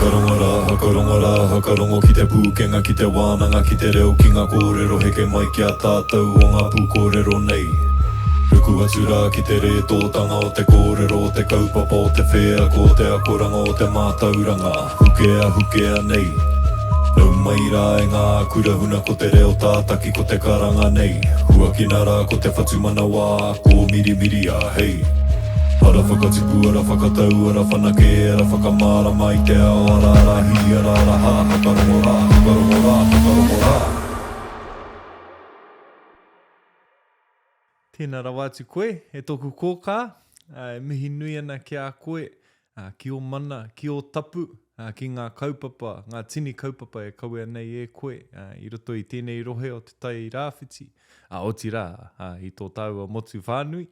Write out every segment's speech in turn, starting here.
Hakarongo rā, hakarongo rā, hakarongo ki te pūkenga, ki te wānanga, ki te reo, ki ngā kōrero heke mai ki a tātou o ngā pūkōrero nei. Ruku atu rā ki te rētōtanga o te kōrero, o te kaupapa, o te wheako, o te akoranga, o te mātauranga, hukea, hukea nei. Nau mai rā e ngā kura huna ko te reo tātaki ko te karanga nei. Huakina rā ko te whatumanawa kōmirimiria, hei. Ara whakatupu, ara whakatau, ara whanake, ara whakamārama i te ao, ara ara hī, ara ara hā, whakarongo rā, whakarongo rā, whakarongo rā. Tēnā rawa atu koe, e tōku kōkā, e mihi nui ana ki a koe, ki ō mana, ki ō tapu, ki ngā kaupapa, ngā tini kaupapa e kawea nei e koe i roto i tēnei rohe o Te Tai Rāwhiti, otirā, i tō tāua motu whānui.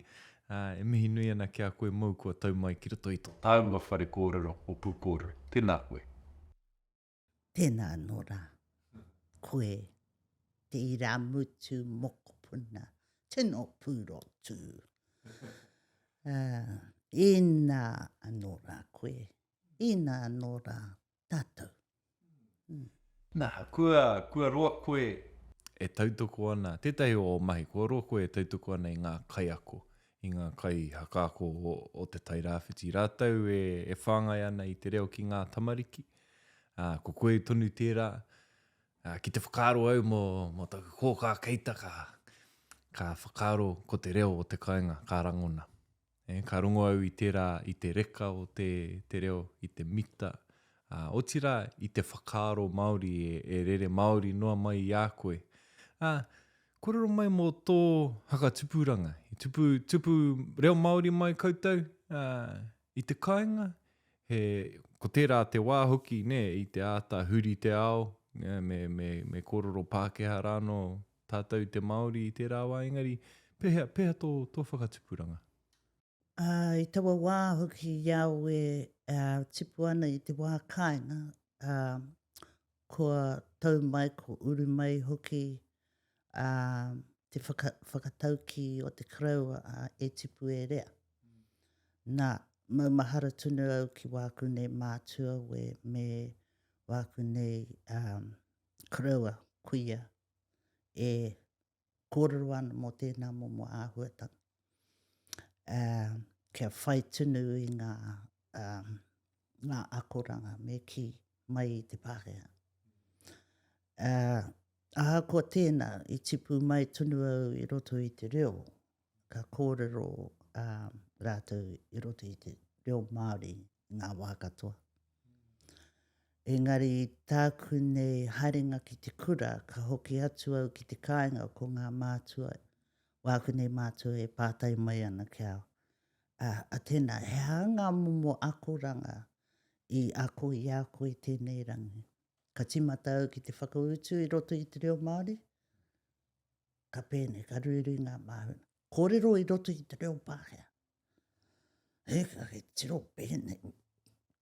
E mihi nui ana ki a koe mōu kua tau mai ki roto i tō tāua whare kōrero o Pūkōrero. Tēnā koe. Tēnā anō rā, koe te irāmutu mokopuna, tino pūrotū. Uh, inā anō rā koe, inā anō rā tātou. Mm. Nā, kua, kua roa koe e tautoko ana, tētahi o ō mahi, kua roa koe e tautoko ana i ngā kaiako, i ngā kaihakaako o, o Te Tai Rāwhiti. Rātou e, e whāngai ana i te reo ki ngā tamariki. Ā, ko koe tonu tērā, ā, ki te whakaaro au mō, mō taku kōkā keita ka, ka whakaaro ko te reo o te kāinga ka rangona. E, ka rongo au i tērā, i te reka o te, te reo, i te mita, ā, otirā i te whakaaro Māori e, e rere Māori noa mai i a koe. Ā, kōrero mai mō tō whakatupuranga. I tupu, tupu reo Māori mai koutou, ā, i te kāinga? He, ko tērā te wā hoki, nē, i te āta huri te ao, nē, me, me, me kōrero Pākehā rānō tātou te Māori i tērā wā, engari, pēhea, pēhea tō, tō whakatupuranga? Ā, i taua wā hoki i a au e tipu ana i te wā kāinga, ā, kua tau mai, kua uru mai hoki, ā, te whaka, whakataukī o te koroua, ā, e tipu e rea. Nā, maumahara tonu au ki wāku nei mātua we, me wāku nei, ā, koroua, kuia, e kōrero ana mō tēnā momo āhuatanga. Uh, kia whai tonu i ngā, um, ngā akoranga me kī mai i te Pākehā. Uh, ahakoa tēnā, i tipu mai tonu au i roto i te reo, ka kōrero uh, rātou i roto i te reo Māori i ngā wā katoa. Engari i tāku nei haerenga ki te kura, ka hoki atu au ki te kāinga ko ngā mātua, wāku nei mātua e pātai mai ana ki a, a, a tēnā, he aha ngā momo akoranga i ako i a koe tēnei rangi? Ka tīmata au ki te whakautu i roto i te reo Māori, ka pēnei, ka ruirui ngā māhuna. Kōrero i roto i te reo Pākehā. He ka he tiro pēnei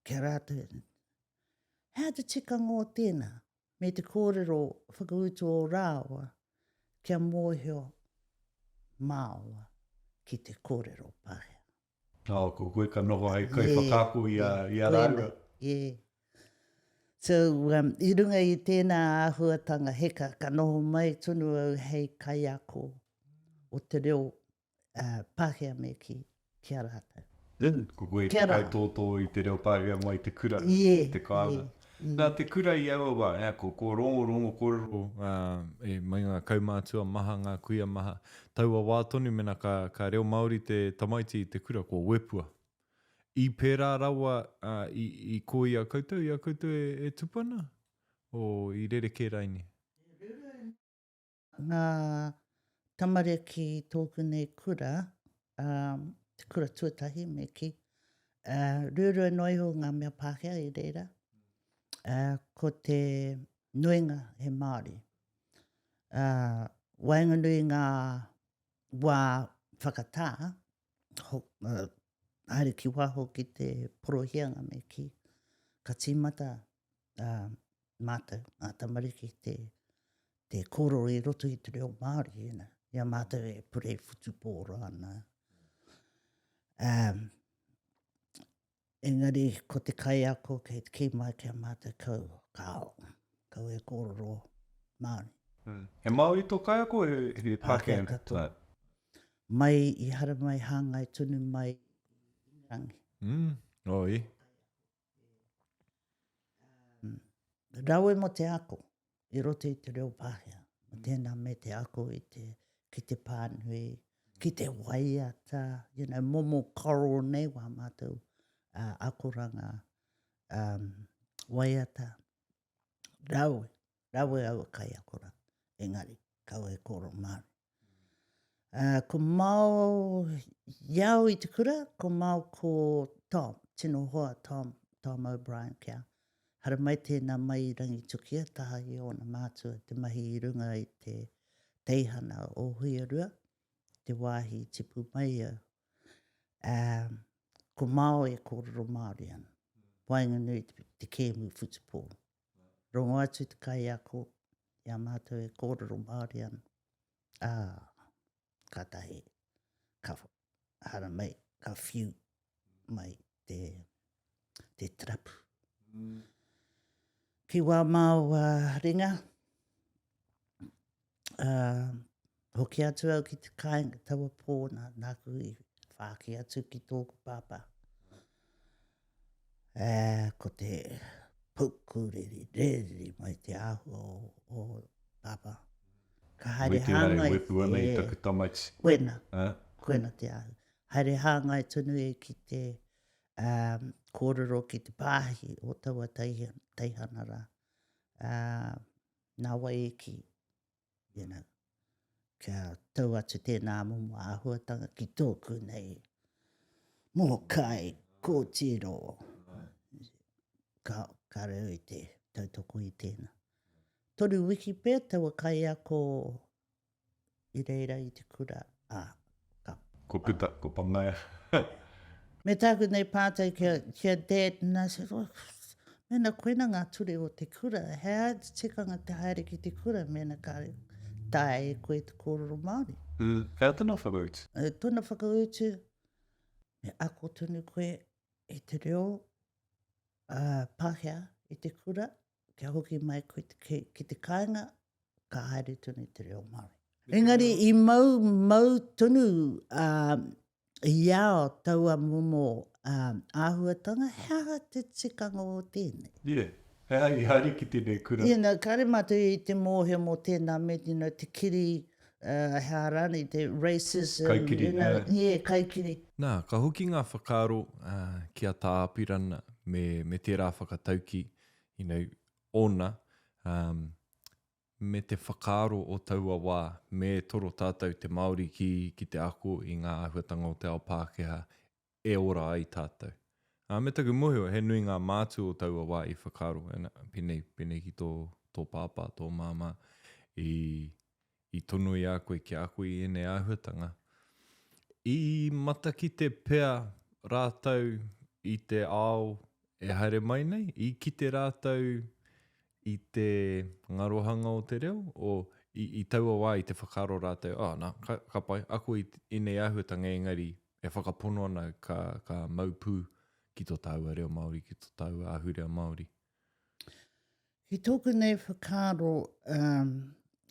ki a rātou. He aha te tikanga o tēnā? Me te kōrero whakautu o rāua kia mōhio māua ki te kōrero Pākehā. Oh, ko koe ka noho hei kaiwhakaako i a, i a rāua. Koinei, yeah. So, um, i runga i tēnā āhuatanga heka, ka noho mai tonu au hei kaiako o te reo Pākehā me kī, ki a rātou. Ko koe te kaitōtō i te reo Pākehā mai i te kura, i te kāinga. Nā te kura i aua wā, ko, ko rongo, rongo kōrero, e, mai ngā kaumātua maha, ngā kuia maha. Taua wā tonu mena ka, ka reo Māori te tamaiti i te kura, kua wepua. I pērā rawa i, i kō i a koutou, i a koutou e, e tupu ana? O, i rerekē raine? Ngā tamariki i tōku nei kura, te kura tuatahi me kī, ruarua noa iho ngā mea Pākehā i reira, ko te nuinga he Māori. Waenganui i ngā wā whakatā, haere ki waho ki te porohianga me kī, ka tīmata mātou, ngā tamariki, te, te kōrero i roto i te reo Māori, you know, i a mātou e purei whutupōro ana. Um, Engari ko te kaiako kei te kī mai ki a mātou kau, kāo, kau e kōrero Māori. He Māori tō kaiako, he Pākehā? Pākehā katoa. Mai i haramai hāngai tonu mai i Ingarangi. Mm, oh, i. Um, rawe mo te ako i roto i te reo Pākehā. Mo tēnā me te ako i te, ki te pānui, ki te waiata, you know, momo karo nei wā mātou uh, akoranga um, waiata. Rawe, rawe aua kaiakoranga, engari, kaua e kōrero Māori. Uh, ko Mao, i au i te kura, ko Mao ko Tom, tino hoa Tom, Tom O'Brien kia. Haramai tēnā mai i Rangitukia, taha i ōna mātua te mahi i runga i te teihana o Huiarua, te wāhi i tipu mai au. Uh, ko Mao e kōrero Māori ana, waenganui te, te kēmu whutupōro. Rongo atu te kaiako i a mātou e kōrero Māori ana. Ā, kātahi ka haramai, ka whiu mai te, te tarapu. Mm. Ki wā māua ringa, uh, hoki atu au ki te kāinga taua pō nā, nāku i whāki atu ki tōku pāpā. Uh, ko te poukuriri, rereri mai te āhua o, o pāpā. Ka haere Witi rā e hāngai, wepu ana i e, taku tamaiti. koena, Eh? koena te āhua. Haere hāngai tonu e ki te um, kōrero ki te pāhi o taua teihana, teihana rā. Uh, nā wai e kī, you know, kia tau atu tēnā momo āhuatanga ki tōku nei mōkai kōtiro. Ka, ka reo i te tautoko i tēnā. Toru wiki pea taua kaiako i reira i te kura, ā, ka. Ko puta, ko Pangaia. Me tāku nei pātai ki a, ki a Dad, and I said, well, mēnā koina ngā ture o te kura, he aha te tikanga te haere ki te kura mēnā ka taea e koe te kōrero Māori? He aha tōna whakautu? Tōna whakautu, me ako tonu koe i te reo Pākehā i te kura, kia hoki mai koe ki te kāinga, ka haere tonu te reo Māori. Engari i mau, mau tonu i a taua momo āhuatanga, he aha te tikanga o tēnei? Yeah, he aha i haere ki tēnei kura? You know, kāre mātou i te mōhio mō tēnā me, you know, te kiri, he aha rānei, te racism, Kaikiri, you know, yeah. yeah, kaikiri. Nā, ka hoki ngā whakaaro ki a Tā Apirana me, me tērā whakatauki, you know, ōna, um, me te whakaaro o taua wā, me toro tātou te Māori ki, ki te ako i ngā āhuatanga o te ao Pākehā e ora ai tātou. Ā, me taku mōhio, he nui ngā mātua o taua wā i whakaaro, ena, pēnei, pēnei ki tō, tō pāpā, tō māmā, i, i tono i a koe kia ako i ēnei āhuatanga. I matakite pea rātou i te ao e haere mai nei, i kite rātou i te ngarohanga o te reo, o, i, i taua wā i te whakaaro rātou, oh, nā, ka, ka pai, ako i ēnei āhuatanga engari e whakapono ana ka, ka mau pū ki tō tāua reo Māori, ki tō tāua ahurea Māori. Ki tōku nei whakaaro um,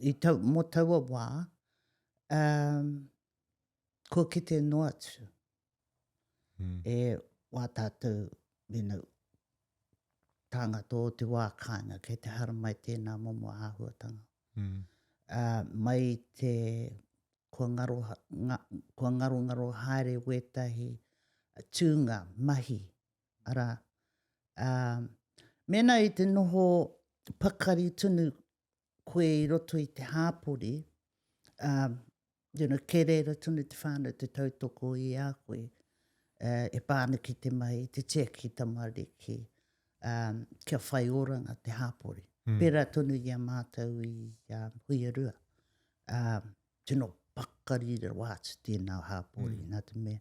i tau, mō taua wā, um, kua kite noa atu mm. e wā tātou, you know, tāngata o te wā kāinga, kei te haramai tēnā momo āhuatanga. Mm. Uh, mai te kua, ngaro, nga, kua ngarongaro haere wētahi tūnga mahi, arā, uh, mēnā i te noho pakari tonu koe i roto i te hāpori, uh, you know, kei reira tonu te whānau te tautoko i a koe, uh, e pā ana ki te mahi, te tiaki tamariki, um, kia whai oranga te hāpori. Mm. Pērā tonu i a mātou i um, Huiarua. Um, tino pakari rawa atu tēnā hāpori, mm. nā te mea,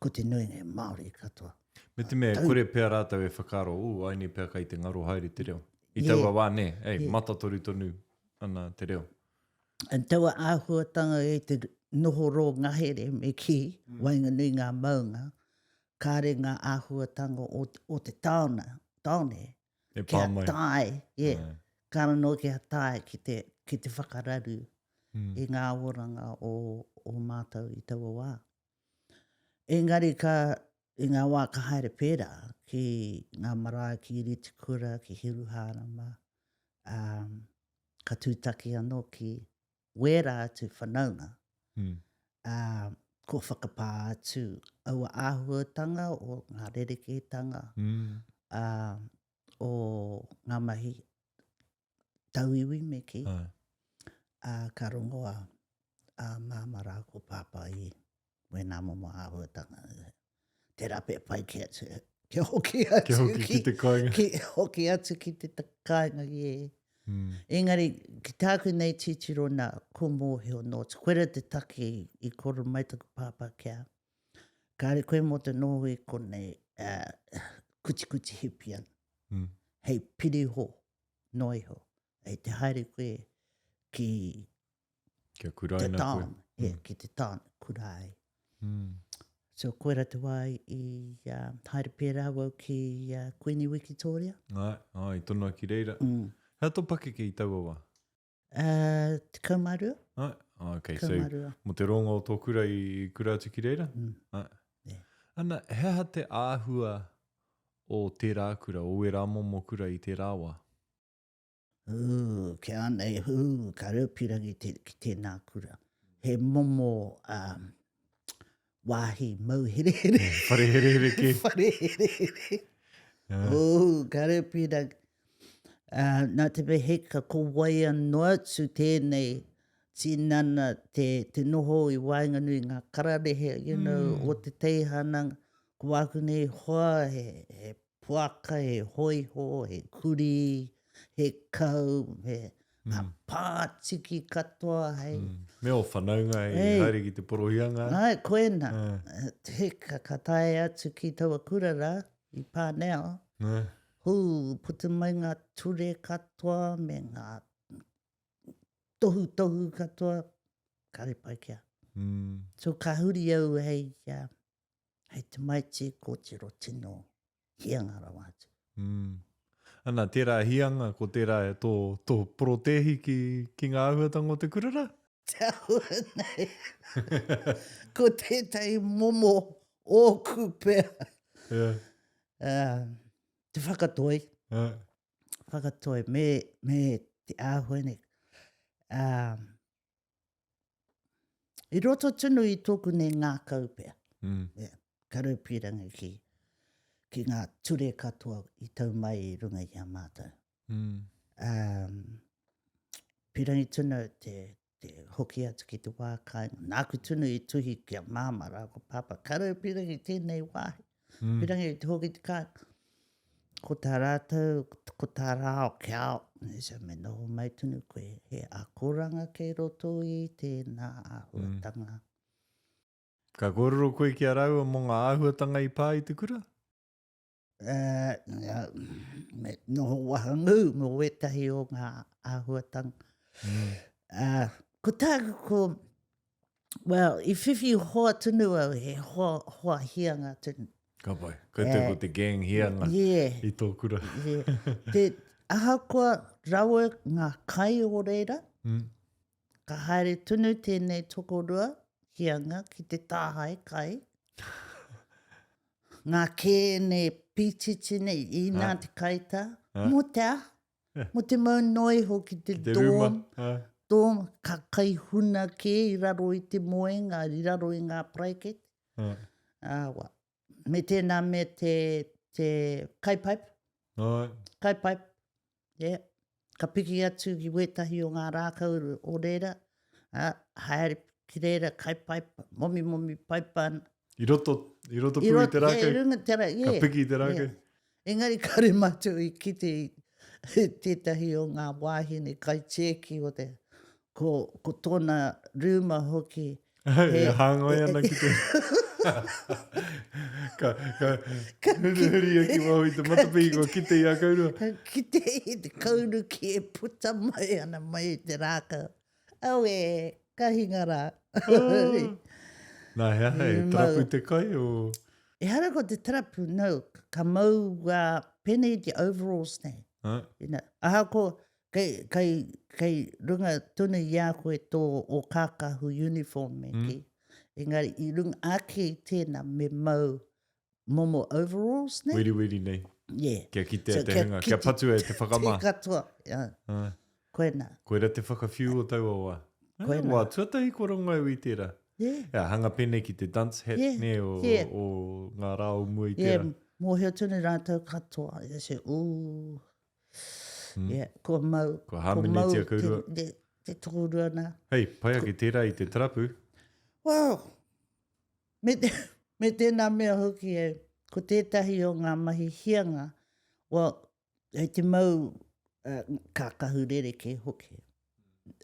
ko te nuinga e Māori katoa. Me te mea, kore pea rātou e whakaaro, ū, aini pea kai te ngaro haere te reo. I taua yeah. wā, nē, ei, yeah. matatoru tonu ana te reo. And taua āhuatanga e te noho rō ngahere me kī, mm. waenganui ngā maunga, Kāre ngā āhuatanga o, o te tāona, tāone, E pā kia mai. tae, yeah, Āe. kāre anō kia tae ki te, ki te whakararu Mm. i ngā oranga o, o mātou i taua wā. Engari ka, i ngā wā ka haere pērā ki ngā marae, ki Ritikura, ki Hiruhārama, um, ka tūtaki anō ki wērā atu whanaunga, mm. ā, kua whakapā atu aua āhuatanga o ngā rerekētanga mm. ā, o ngā mahi tauiwi me kī, ā, ka rongo a, a māmā rā ko pāpā i wēnā momo āhuatanga. Tērā pea pai ki atu, kia hoki atu kia hoki ki, ki te kāinga. Ki hoki atu ki te kāinga, yeah. Mm. Engari, ki tāku nei titiro nā, ko mōhio nō, koira te take i koro mai taku pāpā kia, kāre koe mō te noho i konei, uh, kutikuti hipi ana, mm. hei piriho noa iho, hei te haere koe ki Kia kuraina te taon, koe. Yeah, mm. ki te taon, kura ai. Mm. So koira te wā i uh, haere pērā wau ki uh, Kuini Wikitoria. Ai, ai, i tonoa ki reira. Mm. Hea tō pakeke i taua wā? Uh, 12. Ai, oh, okay. So, mo te rongo o tō kura i kura atu ki reira? Mm. Ai. Yeah. Ana, he aha te āhua o tērā kura, o wērā momo kura i tērā wā? Ū, kia anei, ū, ka reo pirangi te, ki tēnā kura. He momo um, wāhi mau herehere. Whare herehere kē. Whare herehere. Yeah. Ū, ka reo pirangi. Uh, nā te mea heka, ko wai anō atu tēnei tinana te, te noho i waenganui ngā kararehe, you know, mm. o te teihana, ko wāku nei hoa, he, he Puaka, he hōiho, he kurī, he kau, he ngā mm. pātiki katoa hei. Mm. Me o whanaunga i hey. haere ki te porohianga. Ai, koena. Yeah. Te, ka, ka tae atu ki taua kura rā, i Pāneo. Yeah. Hū, puta mai ngā ture katoa me ngā tohutohu katoa, kare pai kia. Mm. So ka huri au hei, uh, Hei tamaiti kōtiro tino hianga rawa atu. Mm. Ana, tērā hianga, ko tērā e tō, tō porotēhi ki, ki ngā āhuatanga o te kura rā? Te āhua nei. ko tētahi momo ōku pea. Yeah. Uh, te whakatoi. Yeah. Whakatoi me, me te āhua nei. Um, I roto tonu i tōku nei ngākau pea. Mm. Yeah. Ka raupīrangi ki, ki ngā ture katoa i tau mai i runga i a mātou. Mm. Um, pirangi tonu te, te hoki atu ki te wā kāinga. Nāku tonu i tuhi ki a māmā rā ko pāpā. Ka raupīrangi tēnei wāhi. Mm. Pirangi te hoki te kāinga. Ko tā rātou, ko tā rāo kia ao, so me noho mai tonu koe, he akoranga kei roto i tēnā āhuatanga. Mm. Ka kōrero koe ki a rāua mō ngā āhuatanga i pā i te kura? Uh, me noho wahangū mō wētahi o ngā āhuatanga. Mm. Uh, ko tāku ko, Well, i whiwhi hoa tonu au, he hoa, hoa hianga tonu. Ka pai. Koutou ko te gang hianga yeah. i tō kura. yeah. Te, ahakoa rawe ngā kai o reira, mm. ka haere tonu tēnei tokorua hianga ki te tāhae kai. Ngā kēne pītiti nei, inā te kaitā, mō te aha? Mo te mau noa iho ki te, Ki te rūma, dorm, ā. dorm, ka kai huna kē i raro i te moenga, i raro i ngā paraikete. Ā. Ā, wa. Me tēnā me te, te kai pipe. Āe. Kai pipe, yeah. Ka piki atu ki wētahi o ngā rākau o reira, ā, haere ki reira, kai pipe, momimomi paipa ana. I roto, i roto pū i te rākau? I runga te rākau, yeah. Ka piki i te rākau? Yeah. Engari kare mātou i kite i tētahi o ngā wāhine kaitiaki o te, ko, ko tōna rūma hoki. He, e hāngai ana ki te... ka, ka, ka hurihuri ia ki waho i te matapihi kua kite i a kaurua. Ka kite i te kauru ki e puta mai ana mai i te rākau. Auē, ka hinga rā. Nā, he aha, e tarapu te kai o... Ehara ko te tarapu, no, ka mau uh, pēnei te overalls nei. Ah. You know, ahako, kei, kei, kei runga tonu i a koe tō o kākahu uniform me mm. ki. Engari, i runga ake i tēnā me mau momo overalls nei. Weriweri nei. Yeah. Kia kitea so, te hunga, kia patua e te whakamā. Te katoa, yeah. Ah. Koina. Koira te whakawhiu o taua wā. Koina. Wā, tuatahi kua rongo au i tērā. Yeah. Yeah, hanga pēnei ki te dunce hat, yeah. nē, o, yeah. o ngā rā o mua i tērā. Yeah, mōhio tonu rātou katoa. They say, ooh, mm. yeah, kua mau. Kua hāmenetia kourua. Te, te, te tokorua nā. Hei, pai ake tērā i te tarapu. Well, me, te, me tēnā mea hoki e, ko tētahi o ngā mahi hianga, well, Hei te mau uh, kākahu rerekē hoki.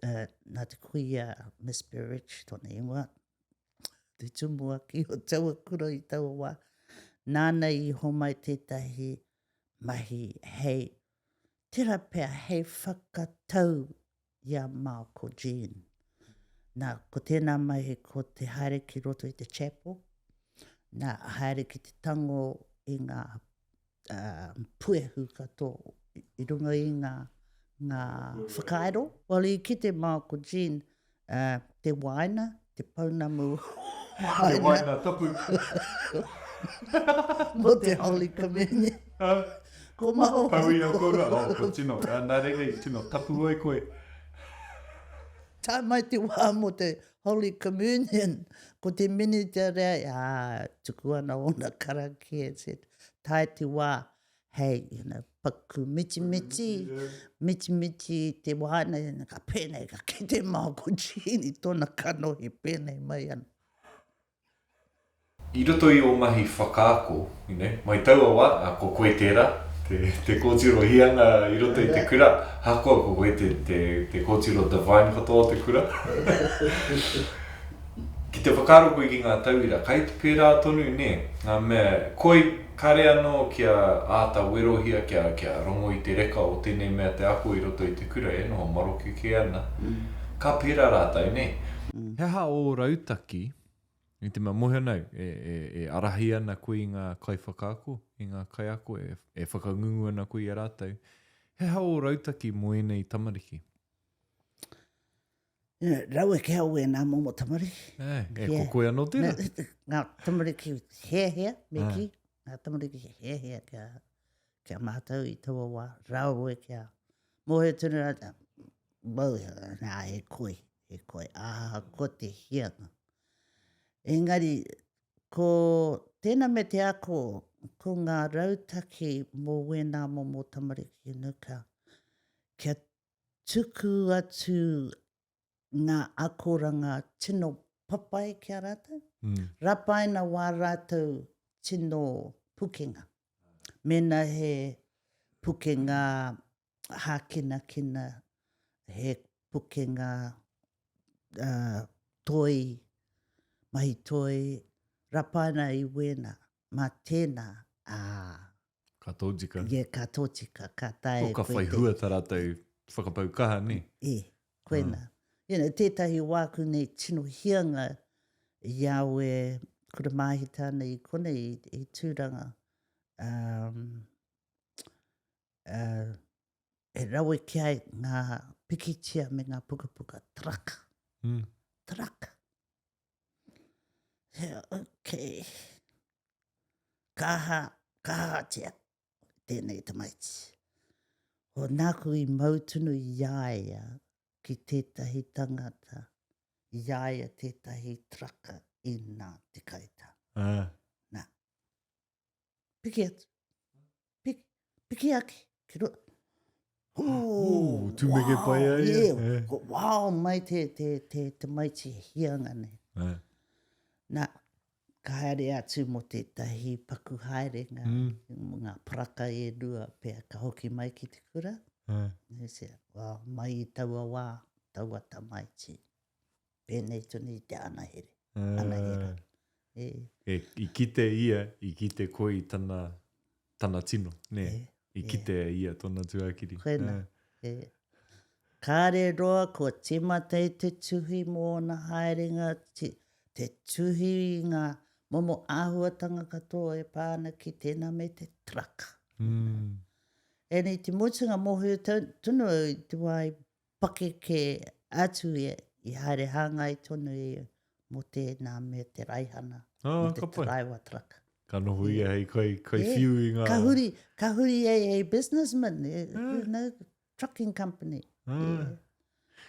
Uh, nā te kuia Miss Burridge tōna ingoa, te tumuaki o taua kura i taua wā, nāna i homai tētahi mahi hei, tērā pea hei whakatau i a Mao ko Jean. Nā, ko tēnā mahi ko te haere ki roto i te chapel, nā, haere ki te tango i ngā uh, puehu katoa i runga i ngā, ngā whakairo. Well, i kite Mao ko Jean uh, te wāina, te pounamu wāina. Te wāina tapu. Mō te Holy Communion. Ko maho. Pau i au kōrua, oh, ko tino, nā reira i tino tapu ai koe. Tae mai te wā mō te Holy Communion, ko te minita rea, ā, tuku ana ōna karakia, etc. Tae te wā, hei, you know, paku mitimiti, mitimiti te wāna, ka pēnei, ka kite māu ko Jean i tōna kanohi pēnei mai ana. I roto i ō mahi whakaako, you know, mai taua wā, ā, ko koe tērā, te, te kōtiro hianga i roto i te kura, ahakoa ko koe te, te, te kōtiro divine katoa o te kura. Ki te whakaaro koe ki ngā tauira, kai te pērā tonu, nē, ngā mea, koi, kare anō kia āta werohia, kia, kia rongo i te reka o tēnei mea te ako i roto i te kura, e noho maroke kē ana. Ka pērā rātou, nē. He aha ō rautaki I te mea mōhio nei, e, e, e arahi ana koe i ngā kaiwhakaako, i ngā kaiako, e, e whakangungu ana koe i a rātou. He aha ō rautaki mō ēnei tamariki? Rawe ki au ēnā momo tamariki. E, e ko koe anō tērā? Ngā tamariki heahea, me kī. Ngā tamariki heahea kia, kia mātau i taua wā. Rawe ki a. Mōhio tonu rātou, nā, he koi, he koi. Ahakoa te hianga. Engari, ko tēnā me te ako, ko ngā rautaki mō wēnā momo tamariki, you know, ka, kia tuku atu ngā akoranga tino papai ki a rātou, mm. rapaina wā rātou tino pukenga. Mēnā he pukenga hākinakina, he pukenga uh, toi, mahi toi, rapaina i wēnā, mā tēnā, ā. Ka tōtika. Yeah, ka tōtika, ka taea e koe te... Ko ka whai hua tā rātou whakapau kaha, nē? E, koina. Mm. You know, tētahi wāku nei tino hianga i a au e kura māhita ana i konei, i, i Tūranga. Um, uh, e rawe ki ai ngā pikitia me ngā pukapuka traka. Mm. Traka. He, okay. Ka aha, ka ahatia tēnei tamaiti. O nāku i mau tonu i a ia ki tētahi tangata, i a ia tētahi traka i nā te kaita. Ah. Nā. Piki atu. Piki, piki ake. Ki ro... Ooh, tūmeke pai ai. Yeah, yeah. Ko wow mai te, te, te, te maiti hianga nei. Yeah. Nā, ka haere atu mō tētahi paku haerenga, mm. mō ngā paraka e rua pea, ka hoki mai ki te kura. Yeah. He well, mai i taua wā, taua tamaiti. Pēnei tonu i te anahere. Anahera. E. E, i kite ia, i kite koe i tana, tana tino, nē? E, I kite e ia tōna tuakiri. Koina, e. Kāre roa kua tīmata i te tuhi mō ōna haerenga, te, te tuhi i ngā. momo āhuatanga katoa e pā ana ki tēnā me te truck. Mm. And i te mutunga mōhio tonu au i te wā i pakeke atu ia, i haere hāngai tonu ia mō tēnā me te raihana, oh, mō te taraiwa truck. Ka noho ia hei kai, kai whiu i ngā... Ka huri, ka huri hei, hei businessman, eh, you know, trucking company. Ah. Yeah.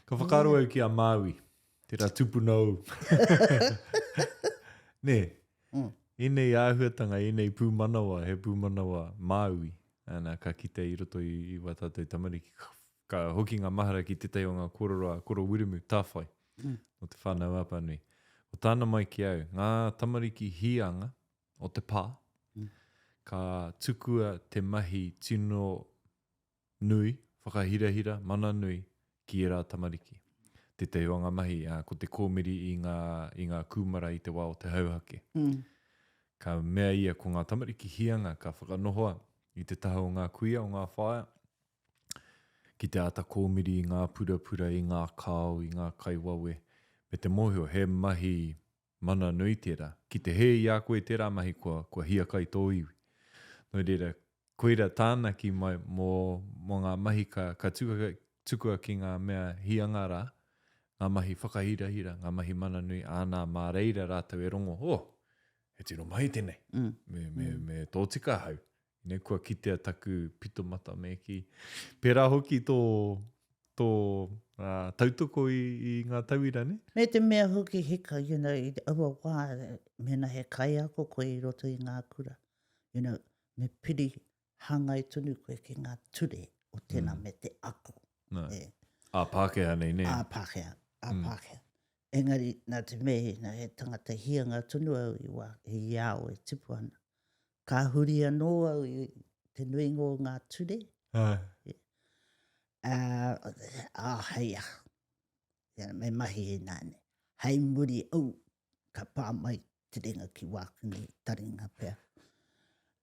Ka whakaaro au ki a Māui, tērā tupuna ou. Nē, mm. ēnei āhuatanga, ēnei pūmanawa, he pūmanawa Māui, ana, ka kite i roto i, i wā tātou tamariki, ka, ka hoki ngā mahara ki tētahi o ngā kōrero a Koro Wiremu, Tāwhai, mm. o Te Whānau Apanui. Ko tāna mai ki au, ngā tamariki hīanga o te pā, mm. ka tukua te mahi tino nui, whakahirahira, mana nui ki ērā tamariki. Tētahi o ngā mahi, ā, ko te kōmiri i ngā, i ngā kūmara i te wā o te hauhake. Mm. Ka mea ia ko ngā tamariki hianga ka whakanohoa i te taha o ngā kuia, o ngā whaea, ki te āta kōmiri i ngā purapura, i ngā kao, i ngā kai wawe, me te mōhio he mahi mana nui tērā. Ki te hē i a koe tērā mahi kua, kua hiakai tō iwi. Nō reira, koira tāna kī mai mō, mō ngā mahi ka, ka tukua, tukua ki ngā mea hianga rā, ngā mahi whakahirahira, ngā mahi mana nui, āna, mā reira rātou e rongo, oh, he tino mahi tēnei, mm. me, me, mm. me tōtika ahau. Nei, kua kitea taku pitomata me kī. Pērā hoki tō, tō uh, tautoko i, i ngā tauira, ne? Me te mea hoki hika, you know, i aua wā, mēnā he kaiako koe i roto i ngā kura, you know, me piri hāngai tonu koe ki ngā ture o tēnā mm. me te ako. No. E. Ā Pākehā nei, nē? Ā Pākehā, ā mm. Pākehā. Engari, nā te mea, nā, he tangata hianga tonu au i, wā, i ao e tipu ana. Ka huri anō au i te nuinga o ngā ture. Āe. Ā, ā, hei aha. Yeah, me mahi ināne. Hei muri au, ka pā mai te ringa ki wāku nei taringa pea.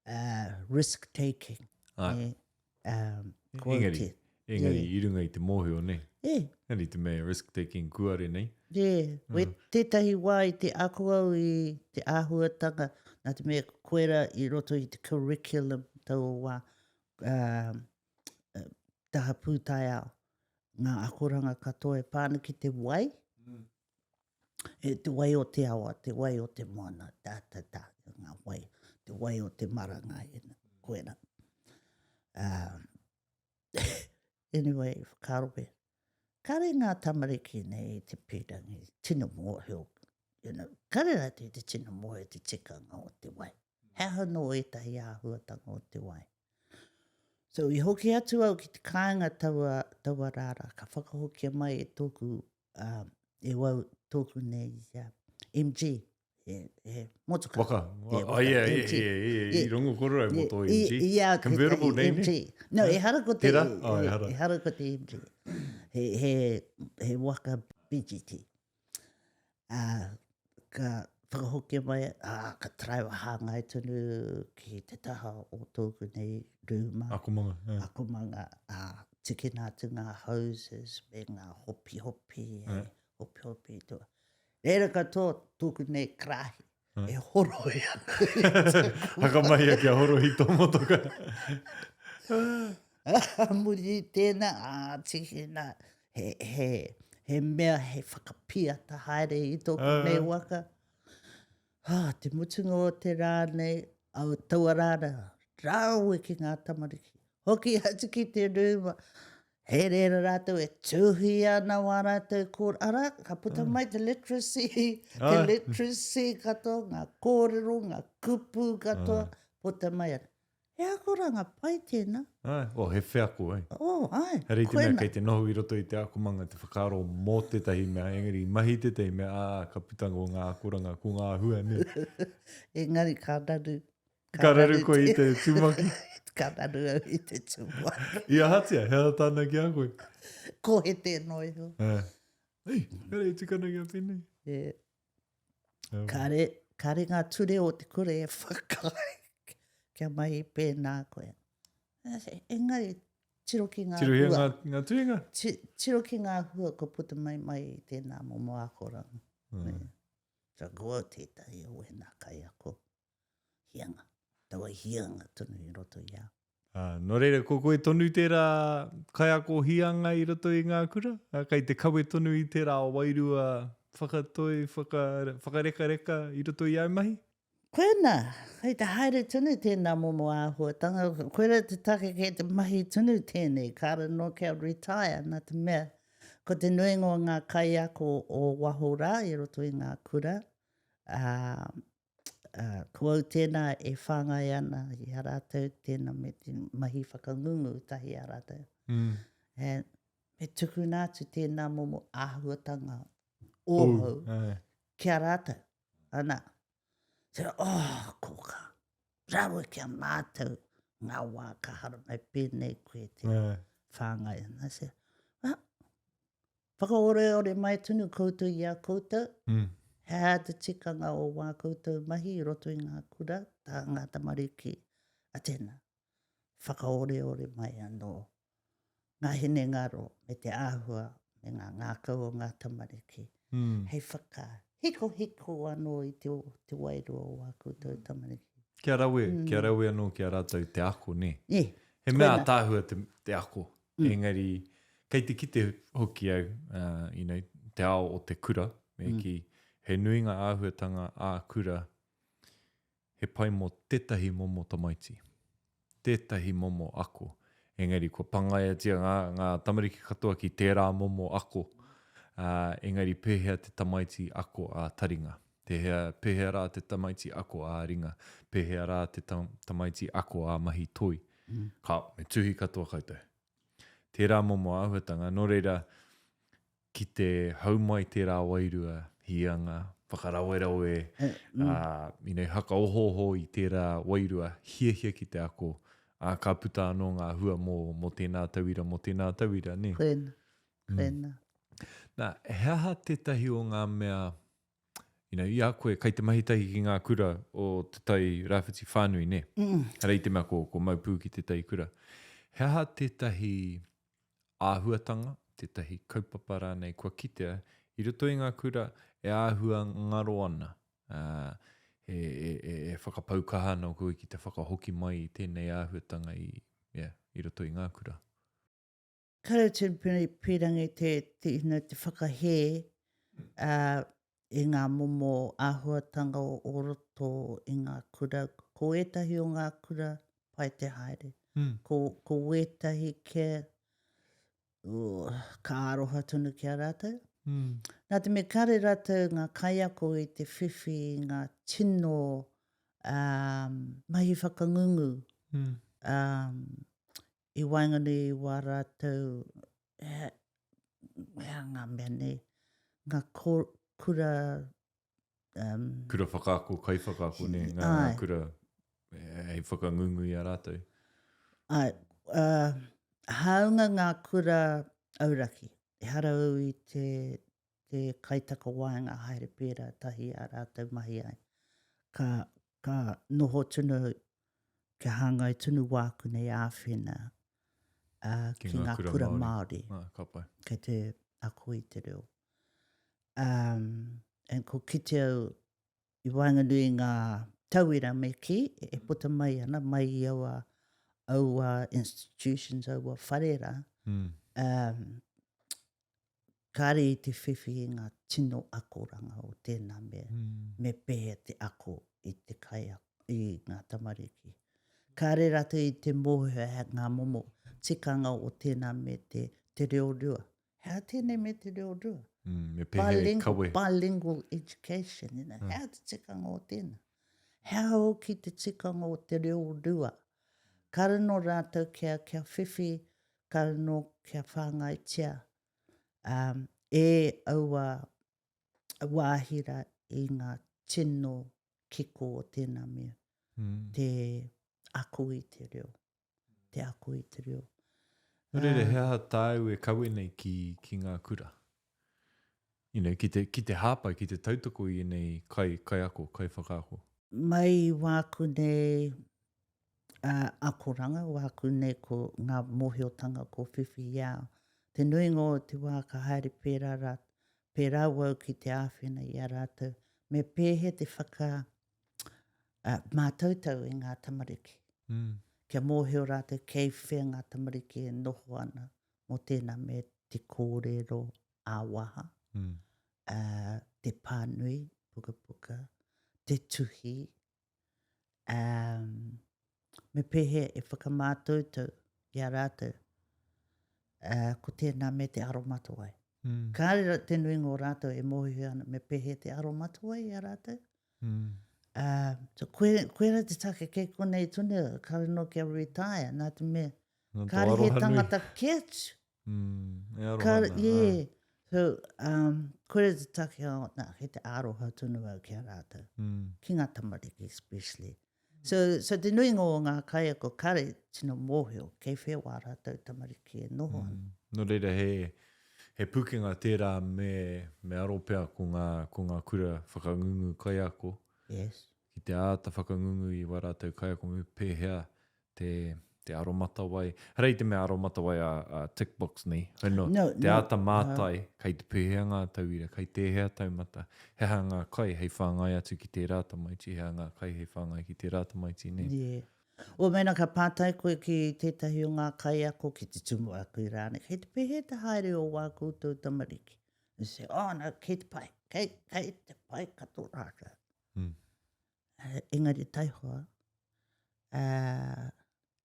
Uh, risk taking. Āe. E, um, ko engari, te, engari yeah. i runga i te mōhio, ne? E. Engari te mea risk taking kuare nei. E, we mm. tētahi wā i te ako au i te āhuatanga, nā te mea koera i roto i te curriculum taua wā, uh, taha pūtaiao, ngā akoranga katoa e pā ana ki te wai, mm. E te wai o te awa, te wai o te moana, tā, tā, tā, ngā wai, te wai o te marangai, koera. Uh, anyway, whakaaro pea. Kare ngā tamariki nei i te pīrangi, tino mōhio, you know, kare rātou i te tino mōhio te tikanga o te wai. He aha nō ētahi āhuatanga o te wai. So i hoki atu au ki te kāinga taua, taua rā rā, ka whakahokia mai e tōku uh, e wau tōku nei uh, MG, he, he motoka. Waka. He waka, oh, yeah, yeah, yeah, yeah, yeah. I rongo korero mō tō MG. I, i, Convertible nei, MG. No, e hara ko te, Tera? Oh, e hara. E hara ko te MG. He, he, he waka BGT. Uh, ka whakahokia mai, ā, ka taraiwa hāngai tonu ki te taha o tōku nei rūma. Akomanga, yeah. Akomanga, ā, tikina atu ngā hoses me ngā hopihopi, yeah. hopihopi i toa. Reira katoa tōku nei karahi, yeah. e horoi ana. Whakamahia kia horohi tō motoka. Muri i tēnā, ā, tikina, he, he, he mea he whakapiata haere i tōku uh. nei waka. Ha, te mutunga o te rā nei, au taua rā rā, rāwe ki ngā tamariki. Hoki atu ki te rūma, he reira rātou e tuhi ana wā rātou kōrero. Arā, ka puta mai te literacy, te literacy katoa, ngā kōrero, ngā kupu katoa, puta mai ana. He akoranga pai tēnā. Āe, oh, he wheako, eh? Oh, āe, He rite mea kei te noho i roto i te akomanga te whakaaro mō tētahi mea, engari i mahi tētahi mea, ā, ka puta ko ngā akoranga, ko ngā hua, nē. Engari ka raru. Ka raru koe i te tumaki? Ka raru au i te tumaki. I ahatia, he aha tāna ki a koe? Kohete noa iho. Āe. Ei, kāre e tika ana kia pēnei. E. Kāre, kāre ngā ture o te kura e whakaae kia mahi pēnā koe. Engari, tiro ki ngā Tirohia hua. ngā, ngā tuhinga. Ti, tiro ki ngā hua kua puta mai mai i tēnā momo akoranga. Mm. So ko au tētahi o wēnā kaiako hianga, taua hianga tonu i roto i au. Ā, nō reira, ko koe tonu tērā kaiako hianga i roto i ngā kura? Ā, kei te kawe tonu i tērā wairua whakatoi, whaka, whakarekareka i roto i āu mahi? Koina, kei te haere tonu tēnā momo āhuatanga, koira te take kei te mahi tonu tēnei, kāre nō kia retire, nā te mea, ko te nuinga o ngā kaiako o waho rā i roto i ngā kura, ā, ā, ko au tēnā e whāngai ana i a rātou, tēnā me te mahi whakangungu tahi a rātou. Mm. And me tukuna atu tēnā momo āhuatanga ōhou ki a rātou. Ana, te, oh, kōkā, rawe ki a mātou ngā wā ka haramai pēnei koe te yeah. whāngai. And I said, well, Whakaoreore mai tonu koutou i a koutou, mm. he aha te tikanga o wā koutou mahi i roto i ngā kura, tā ngā tamariki a tēnā. Whakaoreore mai anō ngā hinengaro me te āhua me ngā ngākau o ngā tamariki. Mm. Hei whakahikohiko anō i te, te wairua o wā koutou tamariki. Kia rawe, mm. kia rawe anō ki a rātou te ako, nē? Yeah. He mea ātaahua te, te ako, mm. engari kei te kite hoki au, uh, you know, te ao o te kura, me mm. ki, he nui ngā āhuatanga ā-kura he pai mō tētahi momo tamaiti, tētahi momo ako. Engari kua pangaiatia ngā, ngā tamariki katoa ki tērā momo ako, uh, engari pēhea te tamaiti ako ā-taringa? Pēhea, pēhea rā te tamaiti ako ā-ringa? Pēhea rā te tamaiti ako ā-mahi toi? Mm. Ka, me tuhi katoa koutou. Tērā momo āhuatanga, nō reira, ki te hau mai tērā wairua, hīanga, whakarawerawe, mm. ā, you know, hakaohooho i tērā wairua, hiahia ki te ako, ā, ka puta anō ngā hua mō, mō tēnā tauira, mō tēnā tauira, nē? Koina, koina. Mm. Nā, he aha tētahi o ngā mea you know, i a koe, kei te mahi tahi ki ngā kura o Te Tai Rāwhiti whānui, nē? Mm. Hara i te mea ko, ko mau pū ki tētahi kura. He aha tētahi āhuatanga, tētahi kaupapa rānei kua kitea i roto i ngā kura e āhua ngaro ana, uh, e, e, e, e whakapau kaha ana koe ki te whakahoki mai i tēnei āhuatanga i, yeah, i roto i ngā kura? Kāre tino pīrangi te, te, you know, te whakahē uh, i ngā momo āhuatanga o, o roto i ngā kura. Ko ētahi o ngā kura pai te haere. Mm. Ko, ko wētahi kia uh, ka aroha tonu ki a rātou. Mm. Nā te mea kāre rātou ngā kaiako i te whiwhi i ngā tino um, mahi whakangungu mm. um, i waenganui i wā rātou, he, he ngā mea nei, ngā kura... Um, kura whakaako, kaiwhakaako, ne, ngā, ngā kura hei whakangungu i a rātou. Ai, uh, hāunga ngā kura auraki, ehara au i te, te kaitakawaenga haere pērā tahi a rātou mahi ai. Ka, ka noho tonu kia hāngai tonu wāku nei āwhina uh, ki, ki ngā kura, kura Māori. Māori. Ah, ka pai. Kei te ako i te reo. Um, and ko kite au i waenganui i ngā tauira me kī, e puta mai ana, mai i aua, aua institutions, aua whare rā, mm. um, kāre i te whiwhi i ngā tino akoranga o tēnā mea, mm. me pēhea te ako i te kai, i ngā tamariki. Kāre rātou i te mōhio he ngā momo tikanga o tēnā me te, te reo rua. He aha tēnei me te reo rua? Mm, me pēhea e kawe. Bilingual education, you know. Mm. He aha te tikanga o tēnā? He aha hoki te tikanga o te reo rua? Kāre nō rātou kia, kia whiwhi, kāre nō kia whāngaitia um, e aua wāhi rā i ngā tino kiko o tēnā mea, mm. te ako i te reo, te ako i te reo. Nō reira, he aha tāu e kawe nei ki, ki ngā kura? You know, ki te, ki te hāpai, ki te tautoko i ēnei kai, kaiako, kaiwhakaako? Mai i wāku nei uh, akoranga, wāku nei ko ngā mōhiotanga ko whiwhi i au. Te nuinga o te wā ka haere pērā rā, pērā wau ki te āwhina i a rātou. me pēhea te whaka uh, mātautau i ngā tamariki. Mm. Kia mōhio rātou kei whea ngā tamariki e noho ana mō tēnā me te kōrero ā-waha, mm. uh, te pānui pukapuka, te tuhi, um, me pēhea e whakamātautau i a rātou, uh, ko tēnā me te aromatawai. Mm. Kāre te nuinga o rātou e mōhio ana me pēhea te aromatawai i a rātou. Mm. Uh, so koe, koera te take kei konei tonu, kāre no kia retire, nā te mea, kāre he tangata kē atu. Mm, e aroha Kāre, ana, yeah. āe. So, um, koera te take, oh, nā, kei te aroha tonu au ki a rātou. Mm. Ki ngā tamariki especially. So, so te nuinga o ngā kaiako kare tino mōhio kei whea wā rātou tamariki e noho ana. Mm. Nō reira, he, he pukenga tērā me, me aro pea ko ngā, ko ngā kura whakangungu kaiako. Yes. Ki te āta whakangungu i wā rātou kaiako me pēhea te, te aromatawai. Hara i te mea aromatawai a, a tick box nei. Hoi no, no te no, āta mātai, uh, kei te pēhea ngā tauira, kei tēhea taumata, he aha ngā kai hei whāngai atu ki tērā tamaiti, he aha ngā kai hei whāngai ki tērā tamaiti, nē. Yeah. O mēnā ka pātai koe ki tētahi o ngā kaiako, ki te tumuaki rānei, kei te pēhea te haere o wā koutou tamariki? They say, oh no, kei te pai, kei, kei te pai katoa rātou. Mm. Uh, engari taihoa, uh,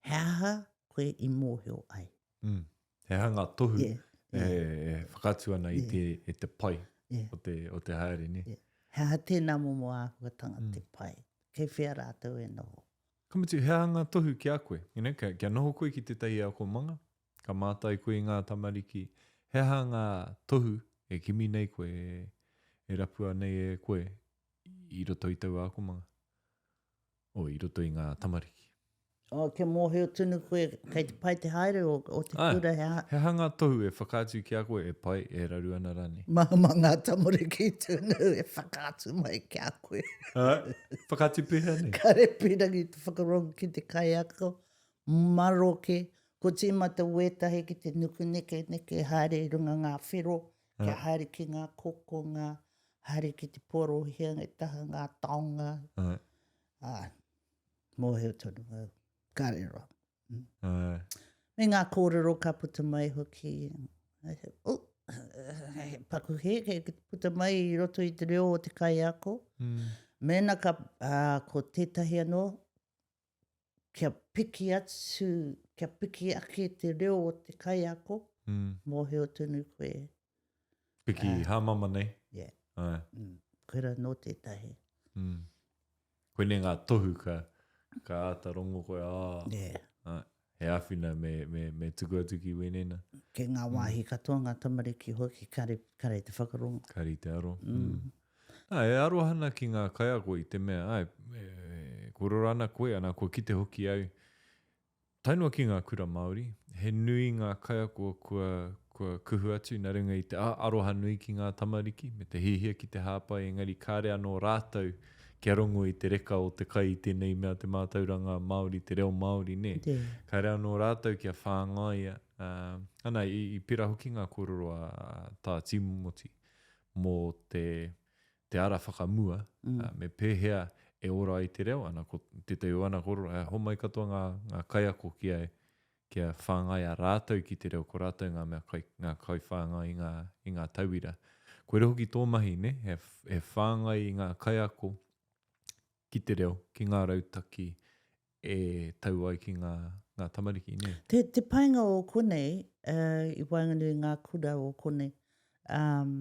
he aha koe i mōhio ai? Mm. He aha ngā tohu yeah, yeah. E, e whakaatu ana i, yeah. te, i te pai yeah. o, te, o te haere, ne? Yeah. He aha tēnā momo āhuatanga mm. te pai? Kei whea rātou e noho? Ka mutu, he aha ngā tohu ki a koe? You know, kia, kia noho koe ki tētahi akomanga, ka mātai koe i ngā tamariki, he aha ngā tohu e kimi nei koe, e, e rapua nei e koe i roto i taua akomanga? O, i roto i ngā tamariki. O, kia mōhio tonu koe, kei te pai te haere o, o te Āe, kura, he aha? He aha ngā tohu e whakaatu ki a koe e pai, e raru ana rānei? Mā, mā ngā tamariki tonu e whakaatu mai ki a koe. Āe, whakaatu pēhea nei? Kare pīrangi te whakarongo ki te kaiako, maroke, ko tīmata wētahi ki te nuku nekeneke haere i runga ngā whero, kia haere ki ngā kokonga, haere ki te porohia i taha ngā taonga. Āe. Āe, mōhio tonu au, kāre roa. Mm. Āe. Me ngā kōrero ka puta mai hoki, I said, oh, he paku hē kei te puta mai i roto i te reo o te kaiako. Mm. Mēnā ka, ā, ko tētahi anō, kia piki atu, kia piki ake te reo o te kaiako, mm. mōhio tonu koe. Piki uh, hāmama nei? Yeah. Ai. Mm. Koira nō tētahi. Mm. Koinei ngā tohu ka, ka āta rongo koe, ā, yeah. Ai. He āwhina me, me, me tuku atu ki wēnei nā. Kei ngā wāhi mm. katoa ngā tamariki hoki, kare, kare te whakarongo. Kare te aro. Mm. Mm. Nā, e aroha ana ki ngā kaiako i te mea, āe, e kōrero ana koe, ana, kua kite hoki au, tae noa ki ngā kura Māori, he nui ngā kaiako kua, kua kuhu atu nā runga i te aroha nui ki ngā tamariki, me te hiahia ki te hāpai, engari kāre anō rātou kia rongo i te reka o te kai i tēnei mea te mātauranga Māori, te reo Māori, nē. Kāre anō rātou kia whāngaia, ā, ana, i, i pērā hoki ngā kōrero a, a Tā Tīmoti, mō te, te ara whakamua, mm. uh, me pēhea e ora ai te reo, ana, ko tētahi o ana kōrero, eh, homai katoa ngā, ngā kaiako ki a, kia whāngaia rātou ki te reo, ko rātou ngā mea kai, ngā kaiwhāngai i ngā, i ngā tauira. Koira hoki tō mahi, ne? He, he whāngai i ngā kaiako ki te reo, ki ngā rautaki e tau ai ki ngā, ngā tamariki, nē? Te, te painga o konei, uh, i waenganui i ngā kura o konei, um,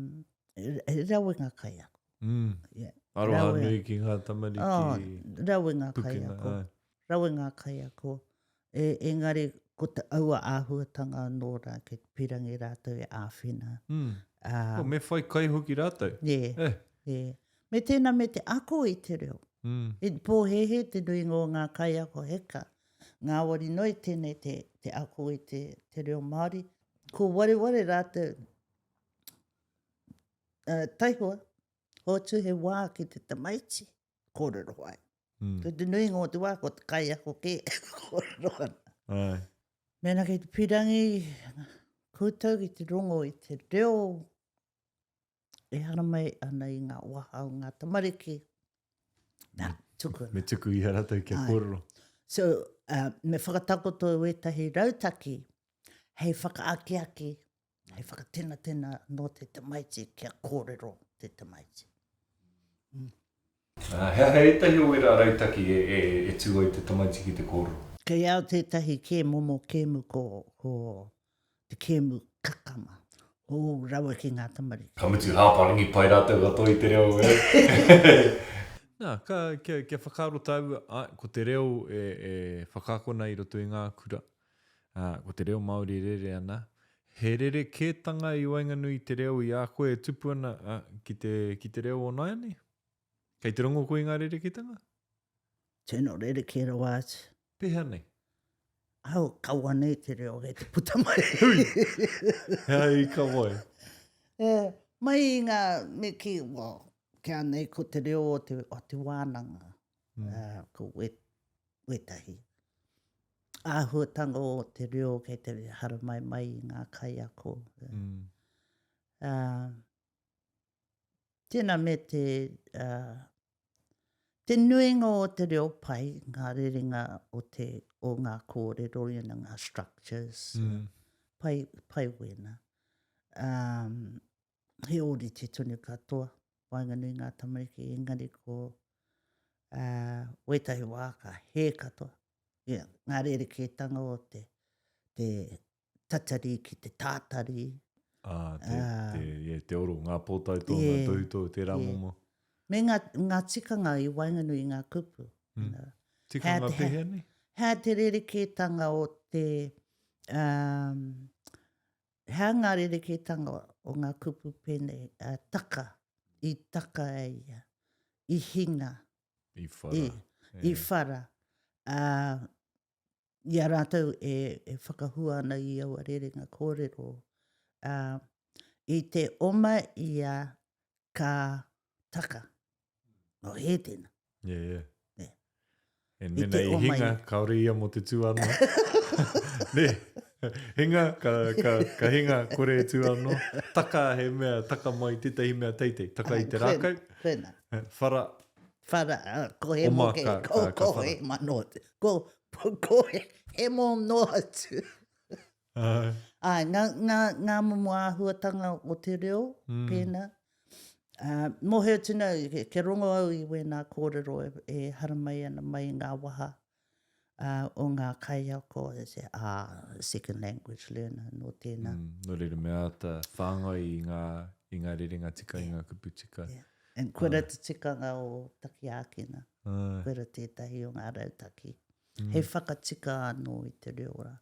he rawe ngā kaiako. Mm. Yeah. Aroha rawe. nui ki ngā tamariki. Oh, rawe ngā pukenga, kaiako. Ai. Rawe ngā kaiako. E, engari, ko te aua āhuatanga anō rā, kei te pirangi rātou e āwhina. Mm. Uh, oh, me whai kai hoki rātou. Yeah. Eh. Yeah. Me tēnā me te ako i te reo. Mm. I pōhēhē te nuinga o ngā kaiako heka. Ngāwari noa i tēnei te, te ako i te, te reo Māori. Ko wareware rātou, uh, taihoa, hoatu he wā ki te tamaiti kōrero ai. Mm. Ko te nuinga o te wā, ko te kaiako kē kōrero ana. Ai. Mēnā kei te pirangi koutou ki te rongo i te reo. e haramai ana i ngā waha o ngā tamariki, nā, tukuna. Me tuku i a rātou kia kōrero. So, uh, me whakatakoto wētahi rautaki hei whakaakiaki, hei whakatenatena nō te tamaiti kia kōrero te tamaiti. Mm. He aha ētahi o ērā rautaki e, e, e tū ai te tamaiti ki te kōrero? Kei au tētahi kē momo kēmu ko, ko te kēmu kakama. Hō rawa ki ngā tamariki. Ka mutu hāparangi pai rātou katoa i te reo e. Nā, ka, kia, kia whakaaro tāua, āe, ko te reo e, e whakaakona i roto i ngā kura, ā, ko te reo Māori e rere ana, he rerekētanga i waenganui i te reo i a koe e tupu ana, ā, ki te, ki te reo o nāianei? Kei te rongo koe i ngā rerekētanga? Tino rerekē rawa atu. Pēhea nei? Au, kaua nei te reo kei te puta mai. Hui! He aha i kawa ai? E, mai i ngā, me kī, well, kia nei ko te reo o te, o te wānanga, mm. uh, ko wet, wetahi. Āhuatanga o te reo kei te haramai mai i ngā kaiako. Mm. Uh, tēnā me te, uh, Te nuinga o te reo pai, ngā rerenga o te, o ngā kōrero, you know, ngā structures, mm. pai, pai wēnā. Um, he ōrite tonu katoa, waenganui ngā tamariki, engari ko uh, wētahi wā ka hē katoa. Yeah, ngā rerekētanga o te, te tatari ki te tātari. Ā, te, te, yeah, te oro, ngā pōtae tō, ngā tohutō, tērā momo. Me ngā, ngā tikanga i waenganui i ngā kupu. Mm. You know. Tikanga pēhea nei? Hea te rerekētanga o te, um, hea ngā rerekētanga o ngā kupu pēnei, uh, taka, i taka e ia, i hinga. I whara. I, i whara. Uh, i a rātou e, e whakahua ana i aua rerenga kōrero, ā, i te oma ia ka taka. No, hē tēnā. Yeah, yeah. Yeah. E mena i hinga, kaore ia mo te tū anō. Ne? Hinga, ka, ka, ka hinga, kore e tū anō. Taka he mea, taka mai tētahi mea teitei. Taka i te rākau. Koina. Whara. Whara, ko hemo ke, ko, ko hema no, ko, ko hemo noa atu. Ai. Ai, ngā, ngā, ngā momo āhuatanga o te reo, mm. pēnā. Uh, mōhio atu nau, ke rongo au i wēnā kōrero e, e haramai ana mai i ngā waha uh, o ngā kaiako, e se, ah, second language learner nō tēnā. Mm, nō reira me āta whāngai i ngā, i ngā rerenga tika, yeah. i ngā kupu tika. Yeah. And koira te tikanga o Takiākina. Ai. Koira tētahi o ngā rautaki. Mm. Hei whakatika anō i te reo rā.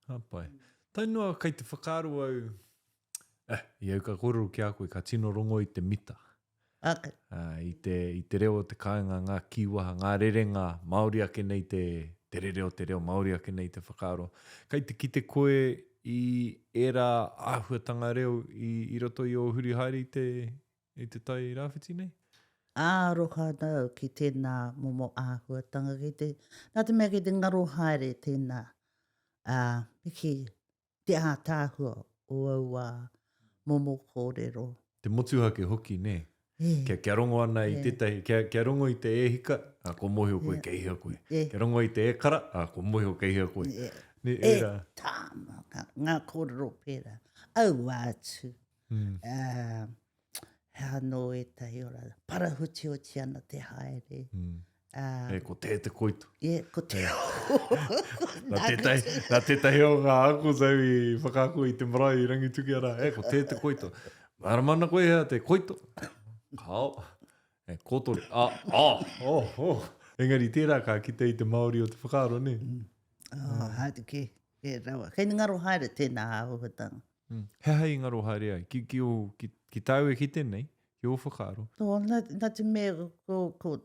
Ka pai. Tae noa kei te whakaaro au, eh, i au ka kōrero ki a koe, ka tino rongo i te mita. Okay. Uh, i, te, i te reo o te kāinga, ngā kīwaha, ngā rerenga, Māori ake nei te, te rere o te reo, Māori ake nei te whakaaro. Kei te kite koe i ērā āhuatanga reo i, i roto i ō huri haere i te, I te tai rāwhiti nei? Aroha ana au ki tēnā momo āhuatanga, ki te, nā te mea ki te ngaro haere tēnā, ā, me kī, te ātaahua o aua momo kōrero. Te motuhake hoki, nē? Kia, kia rongo ana i tētahi, kia, kia rongo i te e hika, ā, kua mōhio koe kei hea koe. Kia rongo i te e kara, ā, kua mōhio kei hea koe. Nē, ērā. E tāma, ngā, ngā kōrero pērā. Aua atu. Mm. Uh, he anō ētahi ora, parahutioti ana te haere. Mm. Uh, e, ko te te koito. E, ko te. nā, tētahi, nā tētahi o ngā ako sau i whakaako i te marae i Rangitukia rā. E, ko te te koito. Mārama ana koe hea te koito. Kao. E, kōtore. Ah, ah, oh, oh. Engari tērā ka kite i te Māori o te whakaaro, nē? Mm. Oh, haere ke, ke rawa. Kei ngaro haere tēnā āhuatanga. Mm. He aha i ngaro haere ai? Ki, ki, ō, ki, ki tāu e kite nei, ki ō whakaaro? Tō, nā, nā te mea ko, ko,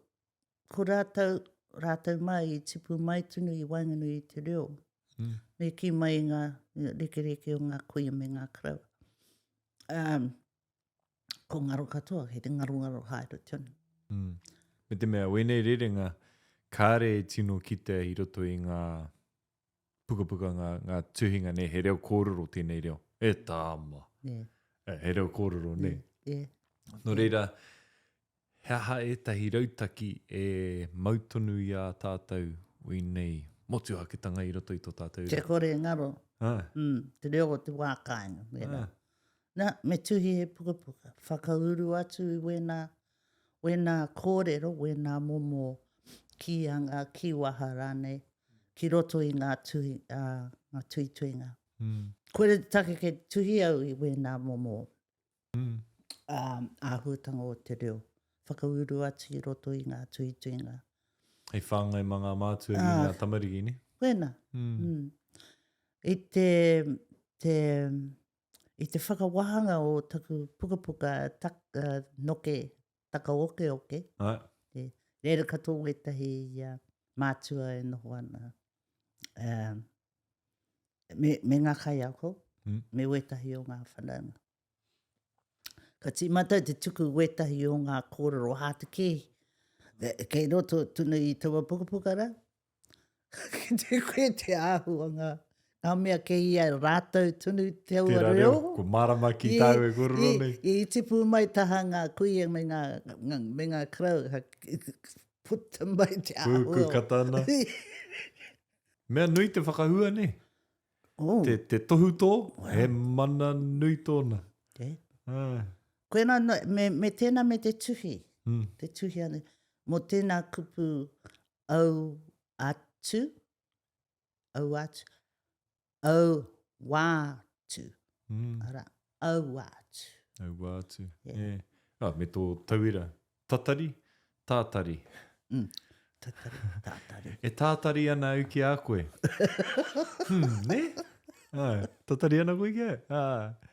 ko rātou, rātou mai i tipu mai tonu i waenganui i te reo. Mm. Me kī mai i ngā rekereke o ngā kuia me ngā karaua. Um, ko ngaro katoa, kei te ngarongaro haere tonu. Mm. Me te mea, wēnei rerenga, kāre e tino kitea i roto i ngā pukapuka ngā, ngā tuhinga, nē, he reo kōrero tēnei reo. E tāma. Yeah. E, he reo kōrero, nē. Yeah. Nō reira, he aha ētahi rautaki e mau tonu i a tātou wēnei motuhaketanga i roto i tō tātou reo? Kia kore e ngaro. Āe. Mm, te reo o te wā kāinga, wērā. Āe. Nā, me tuhi he pukapuka, whakauru atu i wēnā, wēnā kōrero, wēnā momo kīanga, kīwaha rānei, ki roto i ngā tuhi, ā, ngā tuituinga. Mm. Koira te take kei te tuhi au i wēnā momo mm. ā, āhuatanga o te reo, whakauru atu i roto i ngā tuituinga. Hei whāngai mā ngā mātua i ngā tamariki, ne? Koina. Mm. Mm. I te, te, i te whakawahanga o taku pukapuka tak, uh, noke takaokeoke, Ai. e, reira katoa wētahi uh, mātua e noho ana. Uh, me, me ngā kaiako, mm. me wētahi o ngā whanaunga. Ka tīmata te tuku wētahi o ngā kōrero hātekēhi, kei roto tonu i taua pukapuka rā, ki te koe te āhua ngā, ngā mea kei ia rātou tonu te aua Tērā reo. reo, ko mārama ki tāu e kōrero nei. I, i tipu mai taha ngā kuia me ngā, ngā, me ngā karau, puta mai te āhua. Pūku katana. Mea nui te whakahua nei. Oh. Te, te tohutō, wow. he mana nui tōna. Okay. Ah. Koina, no, me, me tēnā me te tuhi. Mm. Te tuhi ane. Mō tēnā kupu au atu, au atu, au wā tu. Mm. Ara, au wā tu. Au wā tu. Yeah. Yeah. Ah, me tō tauira. Tatari, tātari. Mm. Tatari, tātari. E tātari ana au ki a koe. hmm, ne? Ai, tatari ana koe ki a? Ah.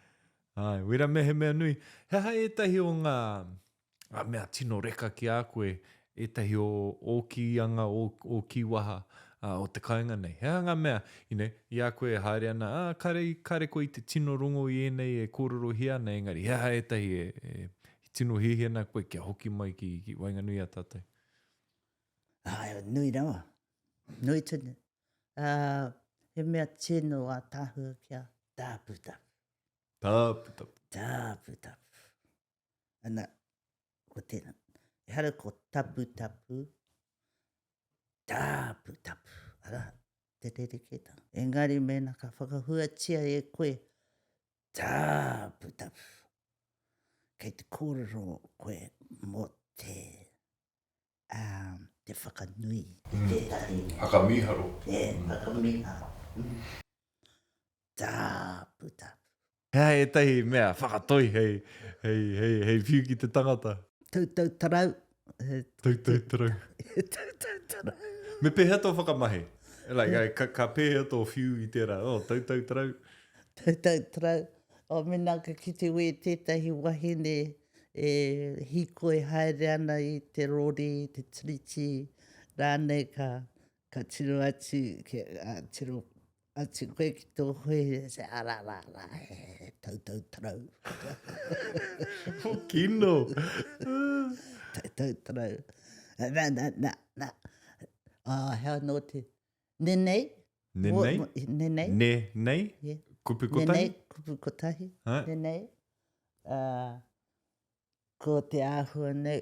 Ai, wera me he mea nui. He aha ētahi o ngā, ngā mea tino reka ki a koe, ētahi o ō kīanga, ō, ō kīwaha uh, o te kāinga nei? He aha ngā mea, you know, i a koe e haere ana, ah, kare, kare koe i te tino rongo i ēnei e kōrerohia ana, engari he aha ētahi e, e, I tino hiahia ana koe kia hoki mai ki, ki waenganui i a tātou? Ai, nui rawa. Nui tonu. Uh, he mea tino ātaahua kia tāputapu. Tāputapu. Tāputapu. Ana, ko tēnā. Ehara ko taputapu, tāputapu. Ara, te rerekētanga. Engari mēnā ka whakahuatia e koe Taputapu. Kei te kōrero koe mō te, um, te whakanui i tētahi. Whakamīharo. Yeah, whakamīharo. Mm. Taputapu. He aha ētahi mea whakatoi hei, hei, hei, hei whiu ki te tangata? Tautau tarau. Tautau tarau. Tautau tarau. Me pēhea tō whakamahi? Like, ka, ka pēhea tō whiu i tērā, oh, tautau tarau. Tautau tarau. Oh, mēnā ka kite wē tētahi wahine e hīkoi haere ana i te rori, i te tiriti rānei, ka, ka tiro atu, ki, uh, tiro Atu koe ki tō hoe, se ara rā rā, he tautau tarau. O kino! Tautau tarau. Na, na, na, na. Ah, hea nō te... Nenei? Nenei? Nenei. Ne, nei? Yeah. Kupu kotahi? Nenei, kupu kotahi. Ha? Nenei. Uh, Ko te āhua nei,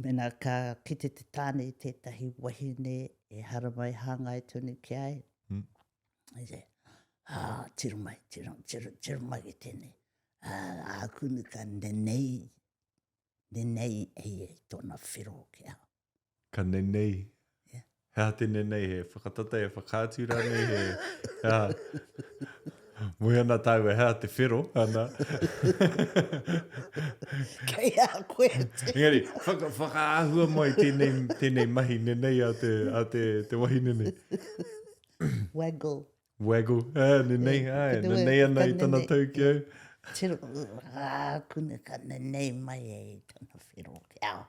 mēnā ka kite te tāne i tētahi wahine e haramai hāngai tonu ki a ia, mm. i te, ah, tiro mai, tiro, tiro, tiro mai ki tēnei. Ah, ākunu ka nenei, nenei e ia i tōna whiro ki a. Ka nenei. Yeah. He aha te nenei, he whakatata, he whakaatu rānei, he, he aha. Moe ana tāua, he aha te whero, ana. Kei a koe te. Engari, whaka, whakaahua mai tēnei, tēnei mahi nenei a te, a te, te wahine nei. Waggle. Waggle, ah, nenei, Yeah, ai, ka te nenei ana ka i tana nenei. tau ki au. Tiro, ah, kuna ka nenei mai e i tana whero ki au.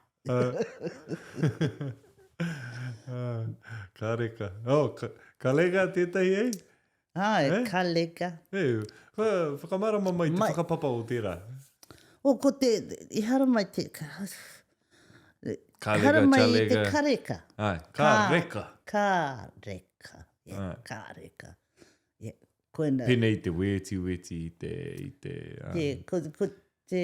Ka reka. Oh, ka, ka reka tētahi e? Ai, eh? ka reka. E, whakamarama mai te mai. whakapapa o tērā. O, ko te, i haramai te, ka, ka reka, haramai i te kareka. Ai, ka, ka reka. Ka reka. Yeah, ka reka. Yeah, koina. Pēnei te wēti wēti i te... I te, um... Yeah, ko, ko te...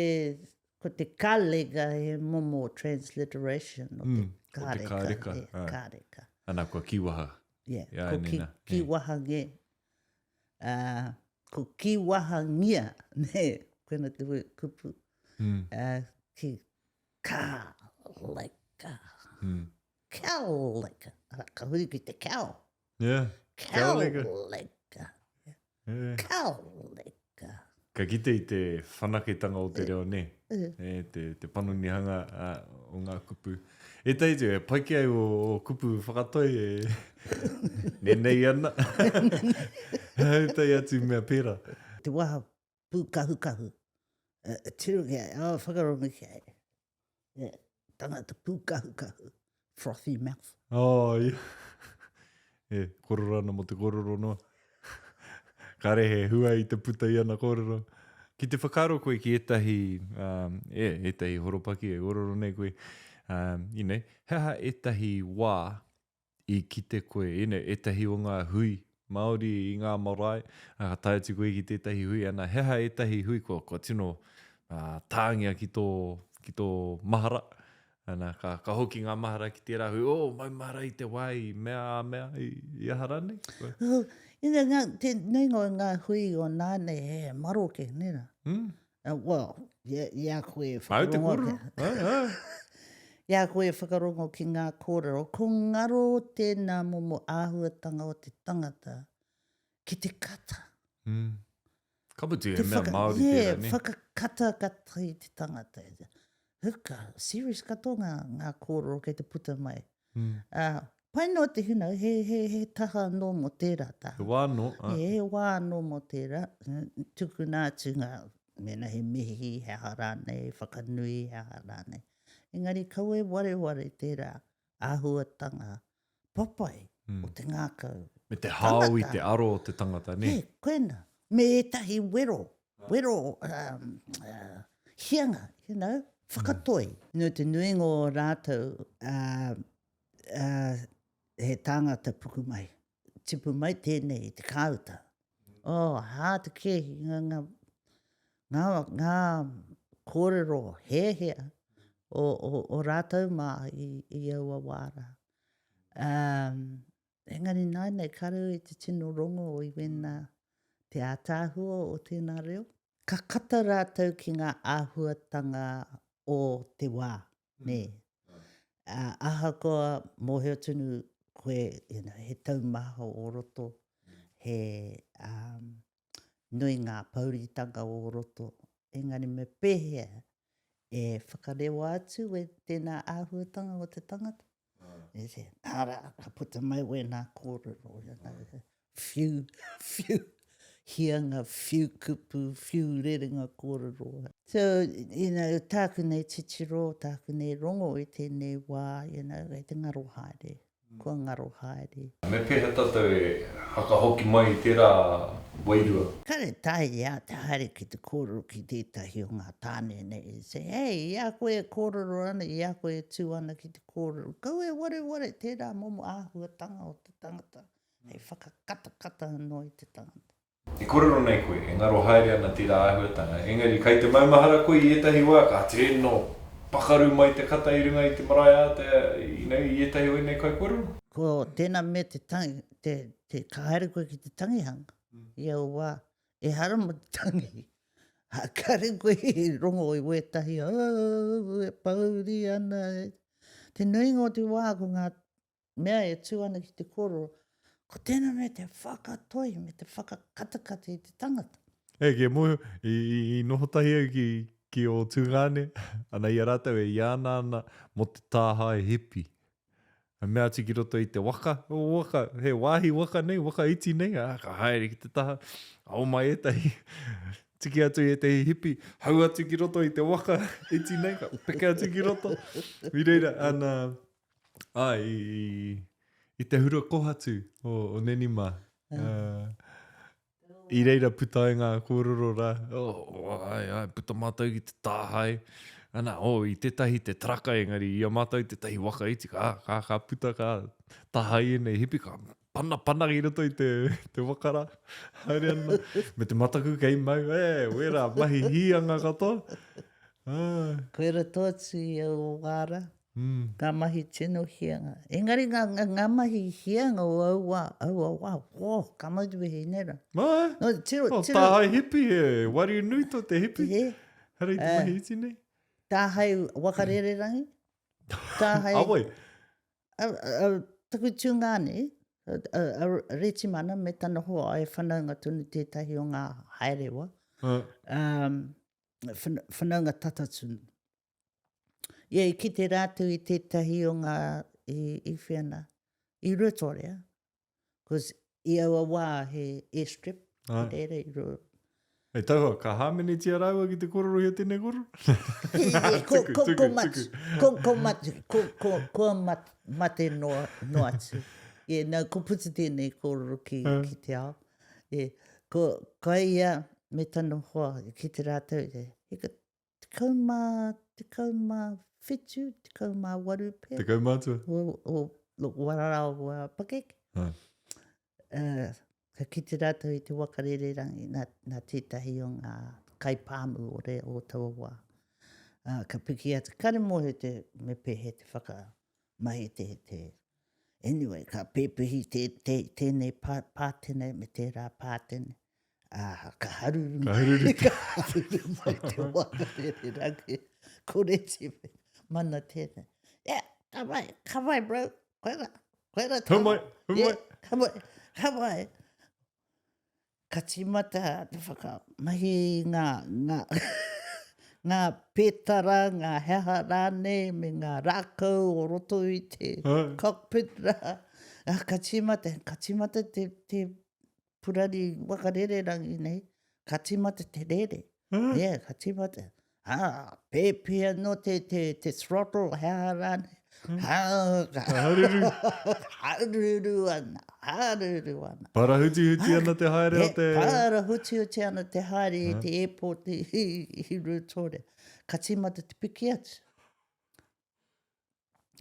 Ko te kalega he momo transliteration o te mm, o te kareka. Yeah, ah. kareka. Ana, kua kiwaha. Yeah, yeah ko ki, kiwaha nge. Uh, ko kiwahangia, ne, koina te kupu. Mm. Uh, ki ka, leka. Mm. Cow leka. Ara, ka huri ki te cow. Yeah. Cow leka. Yeah. Cow leka. Ka kite i te whanaketanga o te reo, ne? Yeah. E, te, te panonihanga uh, o ngā kupu. E tei tu, e pai ki au o, o kupu whakatoi e nenei ana. Hei tei atu mea pērā. Te waha pūkahukahu. Uh, tiro ki ai, oh, whakarongo ki ai. Yeah, tangata pūkahukahu, frothy mouth. Oh, yeah. E, kororo ana mo te kororo noa. Kare he hua i te puta i ana kōrero. Ki te whakaaro koe ki ētahi, um, e, ētahi horopaki e kōrero nei koe, um, you know, he aha ētahi wā i kite koe, you know, ētahi o ngā hui Māori i ngā marae, ā, ka tae atu koe ki tētahi hui, ana, he aha ētahi hui kua, kua tino uh, tāngia ki tō, ki tō mahara, ana, ka, ka hoki ngā mahara ki tērā hui, oh, maumahara i te wā i mea a mea, i, i aha rānei? Oh, you know, ngā, te nuinga o ngā hui o nānei he maroke, nē rā? Mm. Uh, well, i, i a koe e Au te whakarongo. kōrero. Ai, ai. I a koe e whakarongo ki ngā kōrero, ko ngaro tēnā momo āhuatanga o te tangata ki te kata. Mm. Ka mutu, Te he mea whaka, Māori yeah, tērā, nē? whakakatakata i te tangata. Huka, serious katoa ngā, ngā kōrero kei te puta mai. Mm. Uh, pai noa te huna, he, he, he taha anō mō tērā taha. He wā anō. Uh. He, he wā anō mō tērā. Tukuna atu ngā, mēnā he mihi, he aha rānei, whakanui, he aha rānei. Engari kaua e wareware tērā āhuatanga papai mm. o te ngākau. Me te hao i te aro o te tangata, nē? He, koina. Me ētahi wero, wero um, uh, hianga, you know, whakatoi. Mm. Nō te nuinga o rātou, uh, uh, he tāngata pukumai. Tipu mai tēnei i te kāuta. Oh, hā te kēhi, ngā, ngā, ngā, ngā kōrero hēhea o, o, o rātou mā i, i aua wā rā. Um, engari nāinei, kāre au i te tino rongo i wēnā te ātaahua o tēnā reo. Ka kata rātou ki ngā āhuatanga o te wā, nē. Uh, ahakoa mōhio tonu koe, you know, he taumaha o roto, he um, nui ngā pouritanga o roto, engari me pēhea e whakarewa atu e tēnā āhuatanga o te tangata? E te, ara, ka puta mai wēnā kōrero, you know, whiu, whiu, hianga, whiu kupu, whiu rerenga kōrero. So, you know, tāku nei titiro, tāku nei rongo i tēnei wā, you know, kei te ngaro haere, kua ngaro haere. Me pēhea tātou e whakahoki mai i tērā wairua? Kare tae i a te haere ki te kōrero ki tētahi o ngā tāne nei, say, hey, i a koe e kōrero ana, i a koe e tū ana ki te kōrero, kaua e wareware tērā momo āhuatanga o te tangata, hei whakakatakata anō i te tangata. E kōrero nei koe, e ngaro haere ana tērā āhuatanga, engari kai te maumahara koe i ētahi wā ka tino pakaru mai te kata i runga i te marae ātea, you know, i ētahi o ēnei kaikōrero. Ko tēnā mea te tangi, te, te, ka haere koe ki te tangihanga i aua wā, ehara mō te tangi. Ha, kare koe i rongo i wētahi, oh, e pōuri ana. Te nuinga o te wā ko ngā mea e tū ana ki te kōrero, ko tēnā mea te whakatoi me te whakakatakata i te tangata. E, kia mōhio, i, i, i noho tahi au ki, ki ō tungāne, ana i a rātou e iāna ana mō te tāhae hipi. Ka mea atu ki roto i te waka, o waka, he wāhi waka nei, waka iti nei, ā, ka haere ki te taha, ao mai ētahi, tiki atu i ētahi hipi, hau atu ki roto i te waka iti nei, ka peke atu ki roto. I reira, ana, Ai, i, i te hura kohatu o, o Neni mā. Uh, I reira puta ai ngā kōrero rā, oh, oh, ai, ai, puta mātou ki te tāhae. Ana, oh, i tētahi te taraka engari, i a mātou tētahi waka iti, ka, ka, ka puta, ka tāhae ēnei hipi, ka pana, pana ki roto i te, te waka rā. Haere ana, me te mataku kei mau, e, wera, mahi hīanga katoa. Ah. Koira tō atu i aua wā rā. Mm. Ngā mahi tino hianga. Engari ngā, ngā, ngā mahi hianga o aua, aua wā, oh, ka mau te wehi nei rā. Mā? No, tiro, oh, tiro. Tāhai hipi he, wariu nui tō te hipi. He. Hara i te uh, mahi iti nei. Tāhai wakarererangi. Tāhai... Awai. A, a, taku tungāne, a, a, a Retimana me tana hoa e whanaunga tonu tētahi o ngā haerewa. Uh. Um, whanaunga tata tonu. Ia, i kite rātou i tētahi o ngā i, i whea i Ruatoria, cause i aua wā he airstrip, i reira i Rua. Hei tauha, ka hāmenetia rāua ki te kororohia tēnei koro? ko, ko, ko, mat, ko, ko, mat, ko, ko, ko mat, mate noa, noa atu. Yeah, no, ko puta tēnei kōrero ki, ki te ao. Yeah, ko, ko ia me tana hoa ki te rātou, he, 17, 18 pea. Tekaumātua. O, o, o wararau pakeke. Hai. Uh, ka kite rātou i te waka rererangi nā, nā tētahi o ngā kaipāmu o, re, o taua wā. Uh, ka piki atu, kare mōhio te, me pēhea te whakamahi te, te, anyway, ka pēpehi te, te, tēnei pā, pātene me tērā pātene. Ā, ka haruru Ka haruru. Ka haruru mai te waka rererangi. Kore te mana tēnei. Yeah, ka mai, ka mai bro. Koira, koira tā. Hau mai, hau mai. Yeah, ka mai, ka mai. Ka tīmata te whakamahi ngā, ngā, ngā pētara, ngā heha rānei, me ngā rākau o roto i te cockpit rā. Ā, ka tīmata, ka tīmata te, te purari waka rererangi nei, ka tīmata te rere. Mm. Yeah, ka tīmata. Ah, pēpi anō te, te, te throttle, he aha rānei. Mm. Ha, ka haruru. haruru ana, haruru ana. Parahutihuti ana te haere o te... Parahutihuti ana te haere i te airport i, i, i Ruatoria. Ka tīmata te piki atu.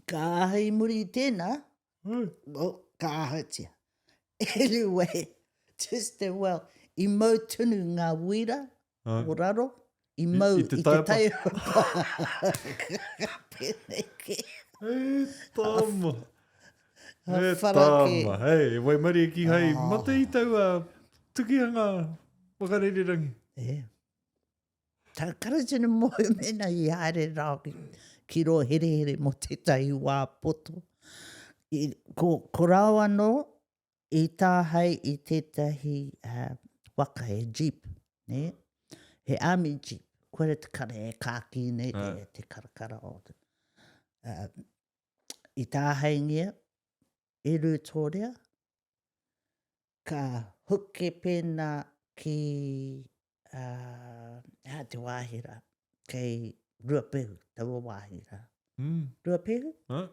Ka aha i muri i tēnā, oh, ka ahatia. Anyway, just as well, i mau tonu ngā wīra o raro, i mau i, i te taiapa. Ka pēnei kē. E tama. E tama. Hei, e waimarie ki hai oh. mate i taua tukihanga whakarererangi. E. Tā Karatini mōhio mēnā i haere rā ki, ki rō herehere mō tētahi wā poto. I, ko, ko rāo anō i tāhae i tētahi uh, waka, he jeep, ne? He army jeep. Koira te kare e kākī nei, te, te karakara o te. Uh, i tāhaengia e Rūtōria, ka huke pēnā ki uh, te wāhi rā, kei Ruapehu, taua wāhi rā. Mm. Ruapehu? Ah,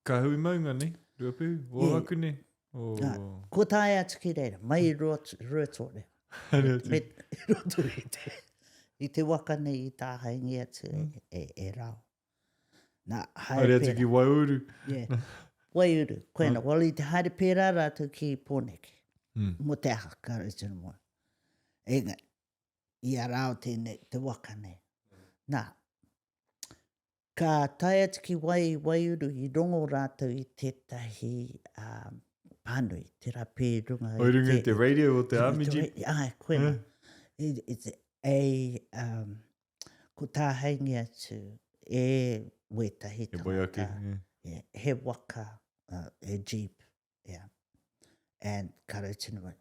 ka hui maunga nei, Ruapehu, o yeah. aku nei. Oh. Ah, ko tae atu ki reira, mai i Ruatore. Haere atu. Me, roto i te, i te waka nei i tāhaengi atu mm. e, e, e rao. Nā, haere Haere atu ki Waiuru. Yeah. Waiuru, koena. Well, i te haere pērā rātou ki Pōneke. Mm. Mō te aha, ka rau tino moe. Enga, i a rāo tēnei, te waka nei. Nā, ka tae atu ki Wai, Waiuru, i rongo rātou i tētahi um, pānui, tērā pē runga i runga i te radio o te Army Jeep. Ai, koena. Mm. It's a, um, ko tāhaingi atu e wētahi tangata. He waiake, yeah. Yeah, he waka, uh, he jeep, yeah. And ka rau tino mai.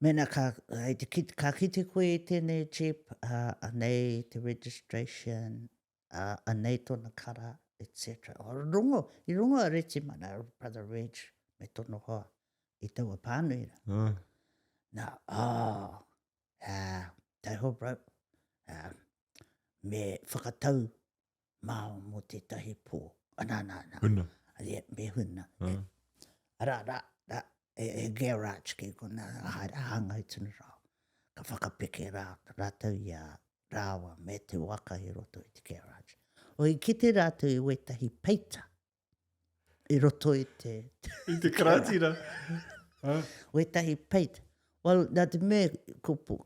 Mēnā ka, hei te kite, ka kite koe i tēnei jeep, uh, anei te registration, uh, anei tōna kara, etc. O, rongo, i rongo a Retimana, Brother Reg, me tōna hoa, i taua pānui rā. Uh. Nā, oh, uh, taiho bro, uh, me whakatau māo mō tētahi pō. Ana, ana, ana. Huna. Yeah, me huna. Uh. Yeah. Ara, ra, ra, e, e garage ki kona, haere hāngai tonu rā. Ka whakapeke rā, rātou i a rāua me te waka i roto i te garage. O i kite rātou i wētahi peita i roto i te... I te karāti rā. Wētahi peita. Well, nā te mea, ko, ko.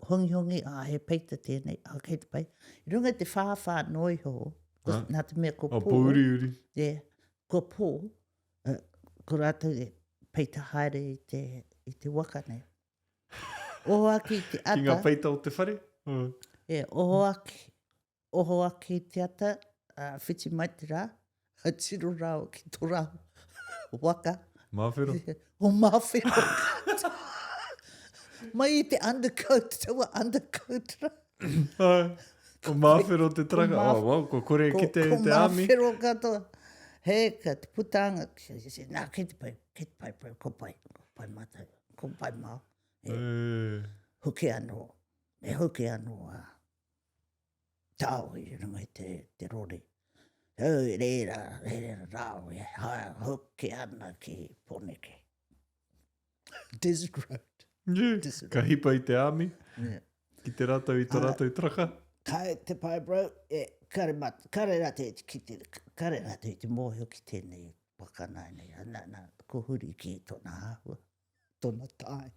Hongihongi, ā, he peita tēnei, ā, kei te pai. I runga i te whāwhā noa iho, ko, ah. nā te mea ko oh, pō. Pōuriuri. Yeah, ko pō, uh, ko rātou e peita haere i te, i te waka nei. Oho ake i te ata. Ki ngā peita o te whare? Uh. Yeah, oho ake, Oho ake i te ata, ā, whiti mai te rā, ka tiro rāua ki tō rāua waka. Māwhero. O māwhero. Mai i te undercoat, taua undercoat rā. Ai, ko māwhero te taraka. Oh, well, ko kore ki te, te army. Ko māwhero katoa. He, ka te putanga, nā, kei te pai, kei te pai, pai, ko pai, ko pai mātou, ko pai māo. E. Hoki anō, e hoki anō a. Tao i runga i te, te rori. Au, reira, reira rāo e hae hoki ana ki Poneke. Desert Road. Yeah. Desert Ka hipa i te army. Yeah. Ki te rātou i to rātou traka. Kai te pai bro, e, kare, mat, kare rātou i te kite, kare rātou i te mōhio ki tēnei waka nā nei. Nā, nā, ko huri ki tōna āhua. tona tae.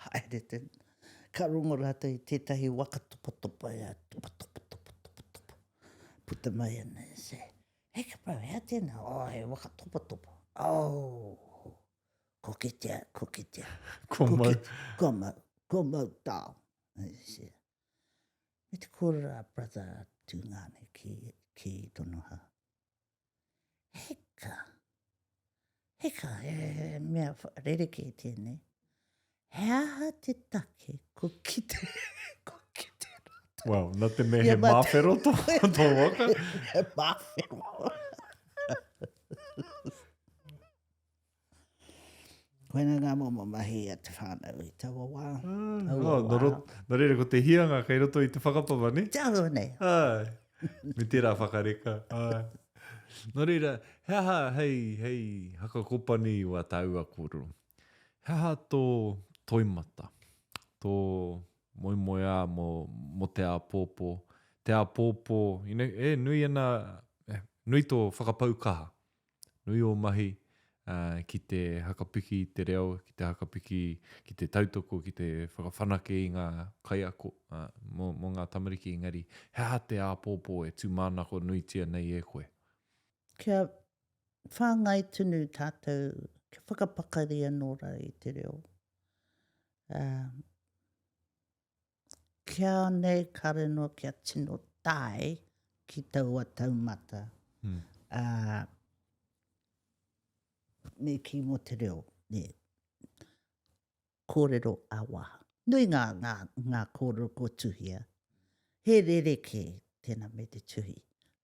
Haere te, ka rongo rātou i tētahi waka topatopa e a topa topa topa topa topa. Puta mai ana e se, hei ka pau, hea tēnā? Oh, he waka topatopa. Oh, ko kitea, ko kitea. Ko mau. Ko mau, ko mau tao. E se, me te kōrero a brother Tūngane ki, ki Tonoha. Heka. Heka, he mea rerekē tēnei. He aha te take ko kite, ko kite rātou. Well, na te mea he māwhero tō, tō waka. He māwhero. Koina ngā momo mahi a te whānau i taua wā. Ah, oh, nō, rot, nō reira ko te hianga kei roto i te whakapapa, ne? Te aro nei. Ai, me tērā whakareka. Ai. Nō reira, he aha hei, hei hakakopani i wā tāua kōrero? He aha tō toimata, tō moemoeā mō, mō te āpōpō? Te āpōpō, you know, e nui ana, eh, nui tō whakapau kaha Nui ō mahi ki te hakapiki i te reo, ki te hakapiki, ki te tautoko, ki te whakawhanake i ngā kaiako mō, mō ngā tamariki, engari he aha te āpōpō e tūmānako nuitia nei e koe? Kia whāngai tonu tātou, kia whakapakari anō rā i te reo. Kia nei kare noa kia tino tae ki taua taumata. Mm. Uh, me ki mo te reo, ne, kōrero a waha. Nui ngā, ngā, ngā kōrero ko tuhia. He rerekē tēnā me te tuhi.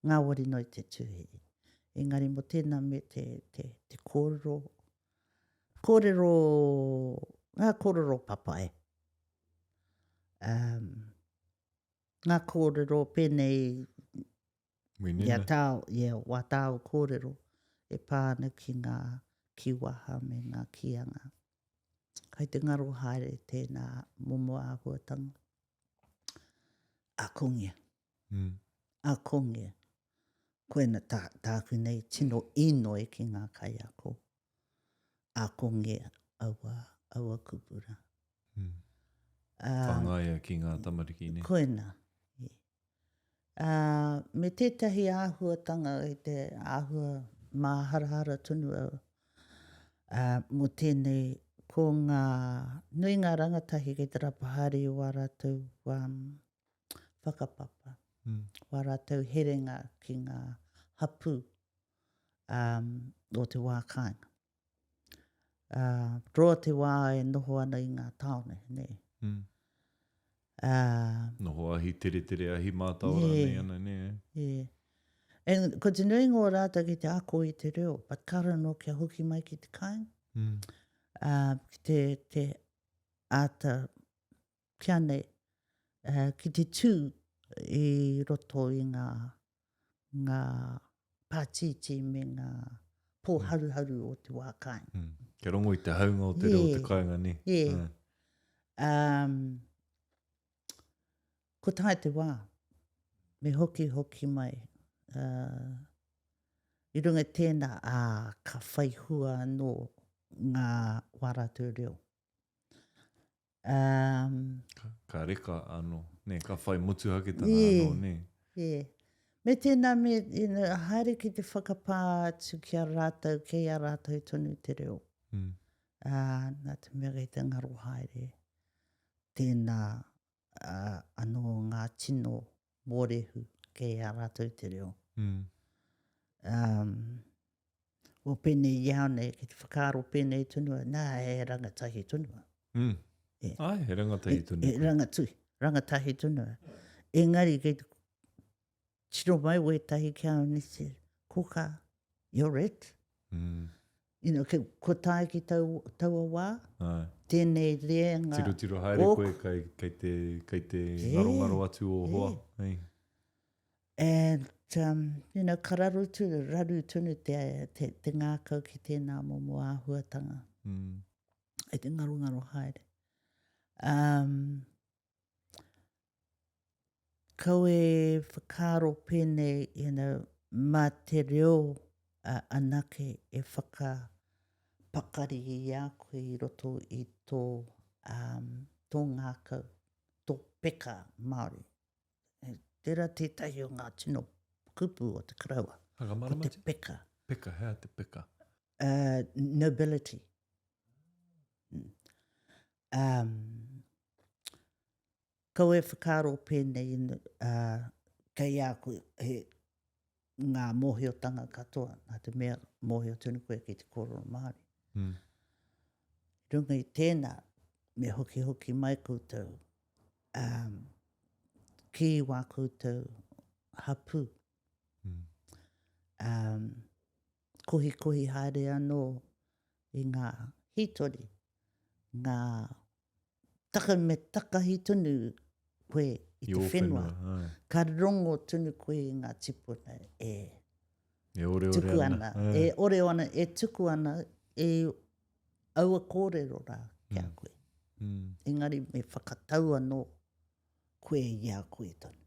Ngāwari noi te tuhi. Engari mo tēnā me te, te, te kōrero, kōrero, ngā kōrero papai. Um, ngā kōrero pēnei i a tāo, yeah, wā tāo kōrero e pā ana ki ngā kīwaha me ngā kīanga. Kai te ngaro haere tēnā momo āhuatanga. Akongia. Mm. Akongia. Koina tā, tāku nei tino inoi ki ngā kaiako. Akongia aua, aua kupu rā. Mm. Uh, Whangaia ki ngā tamariki, ne? Koina. Uh, me tētahi āhuatanga i te āhua māharahara tonu au uh, mō tēnei ko ngā nui ngā rangatahi kei te rapa haere i wā rātou um, whakapapa, mm. wā rātou herenga ki ngā hapū um, o te wā kāinga. Uh, roa te wā e noho ana i ngā tāone, nē. Mm. Uh, noho ahi teretere, ahi mātao yeah, rānei ana, nē. Yeah. And ko te nuinga o rātou ki te ako i te reo, but kara no kia hoki mai ki te kāinga. Mm. Uh, ki te, te āta, kia nei, uh, ki te tū i roto i ngā ngā pātītī me ngā pōharuharu o te wā kāinga. Mm. Kia rongo i te haunga o te reo o te kāinga, nē? Yeah. Um, ko tae te wā, me hoki hoki mai. Uh, I runga tēnā, ā, ka whai hua anō ngā wā rātou reo. Um, ka, ka Ka reka anō, nē, ka whai motuhaketanga anō, nē. Yeah. Me tēnā me, you know, haere ki te whakapā atu ki a rātou, kei a rātou tonu te reo. Mm. Ā, nā te mea kei te ngaro haere tēnā ā, anō ngā tino mōrehu kei a rātou te reo. Mm. Um, o pēnei i au nei, ki te whakaaro pēnei tonu, nā, he rangatahi tonu. Mm. E, Ai, he rangatahi tonu. E, rangatu, rangatahi tonu. Engari, kei te tiro mai wētahi ki au, ne te, koka, you're it. Mm. You know, ke, kua tae ki tau, taua wā, Ai. tēnei reanga. Tirotiro haere koe kei, kei te, kei te ngarongaro atu o hoa. Hey. And, um, you know, ka raru tonu, raru tonu te, te, te ngākau ki tēnā momo āhuatanga. Mm. E te ngarongaro haere. Um, kau e whakaaro pēnei, you know, mā te reo uh, anake e whakapakari i a koe i roto i tō, um, tō ngākau, tō peka Māori. Tērā tētahi o ngā tino kupu o te karaua. Ko te peka. Peka, hea te peka? Uh, nobility. Mm. Um, kau e whakaaro pēnei, uh, kei a koe he ngā mōhiotanga katoa, nā te mea mōhio tonu koe ki te kōrero Māori. Mm. Runga i tēnā, me hokihoki mai koutou um, ki wā koutou hapū. Mm. Um, kohikohi haere anō i ngā hītori, ngā taka me takahi tonu koe i te whenua. whenua Ka rongo tonu koe i ngā tipuna e, e oreore tuku ana, ana e ore ana, e tuku ana e aua kōrero rā ki a mm. koe. Mm. Engari me whakatau anō koe i a koe tonu.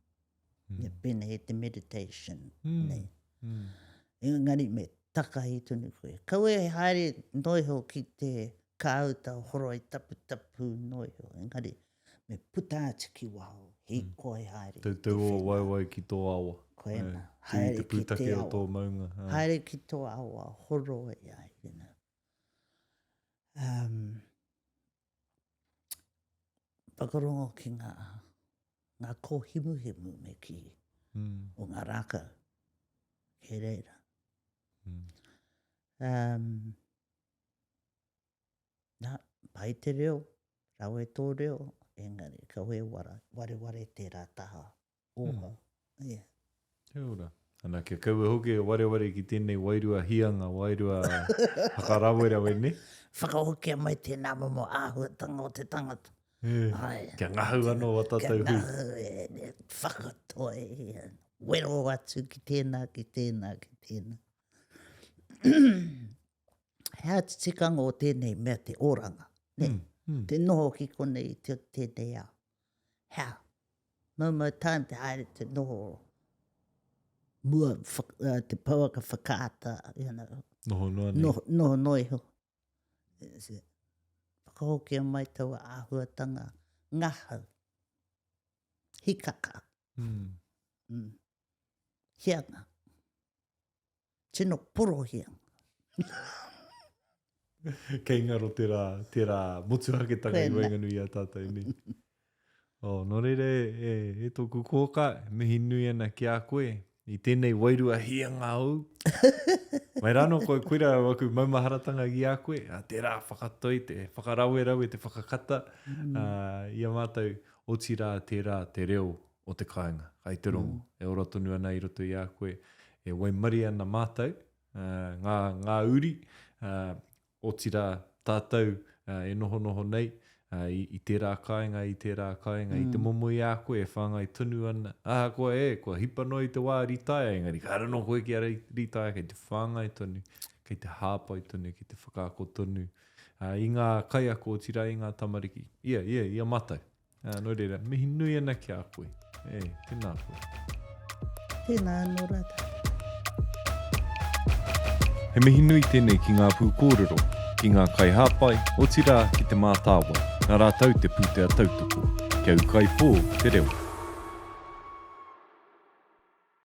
Mm. Me pēnei te meditation mm. nei. Mm. Engari me takahi tonu koe. Kaua e haere noiho ki te kāuta horoi taputapu noiho. Engari me puta atu ki waho, hīkoi mm. haere. Tautau o waewae ki tō awa. Koena, haere ki te awa. O tō maunga. Haere ki tō awa, horoi ai, you know. Um, whakarongo ki ngā, ngā kōhimuhimu me kī mm. o ngā rākau kei reira. Mm. Um, nā, pai te reo, rawe tō reo, engari kawe wara, wareware tērā taha oha. Mm. Yeah. Kia ora. Ana, kia kaua hoki e wareware ki tēnei wairua hianga, wairua whakarawerawe, ne? Whakahokia mai tēnā momo āhuatanga o te tangata. E, Ai. Kia ngahau anō a tātou Kia hui. ngahau, e, e, whakatoe, e, wero atu ki tēnā, ki tēnā, ki tēnā. He aha te tikanga o tēnei mea te oranga, ne? Mm, mm. Te noho ki konei te, tēnei ao. He aha? Maumau time te haere te noho mua uh, te pouaka whakaata, you know. Noho noa nei. Noho, noho noa iho. Whakahokia mai taua āhuatanga ngahau. Hikaka. Mm. Mm. Hianga. Tino porohia. Kei ngaro tērā, tērā motuhaketanga i waenganui i a tātou nei. Oh, nō reira e, e, e tōku kōkā, mihi nui ana ki a koe i tēnei wairua hianga ou. Mai rānō koe, koira aku maumaharatanga ki a koe, a, tērā whakatoi, te whakarawerawe, te whakakata mm. uh, i a mātou, otirā tērā te reo o te kāinga, kai te rongo, mm. e ora tonu ana i roto i a koe, e waimarie ana mātou, uh, ngā, ngā uri, uh, otirā tātou uh, e nohonoho nei, uh, i, i tērā kāinga, i tērā kāinga, mm. i te mm. momo i a koe e whāngai tonu ana, ahakoa e, kua hipa noa i te wā ritaia, engari kāre anō koe kia ritaia, kei te whāngai tonu, kei te hāpai tonu, kei te whakaako tonu, uh, i ngā kaiako, otirā i ngā tamariki, ia, ia, i a mātou. Ā, nō reira, mihi nui ana ki a koe. E, tēnā koe. Tēnā anō rā tātou. He mihi nui tēnei ki ngā pūkōrero, ki ngā kaihāpai, otirā ki Te Mātāwai, nā rātou te pūtea tautoko. Kia ūkaipō te reo.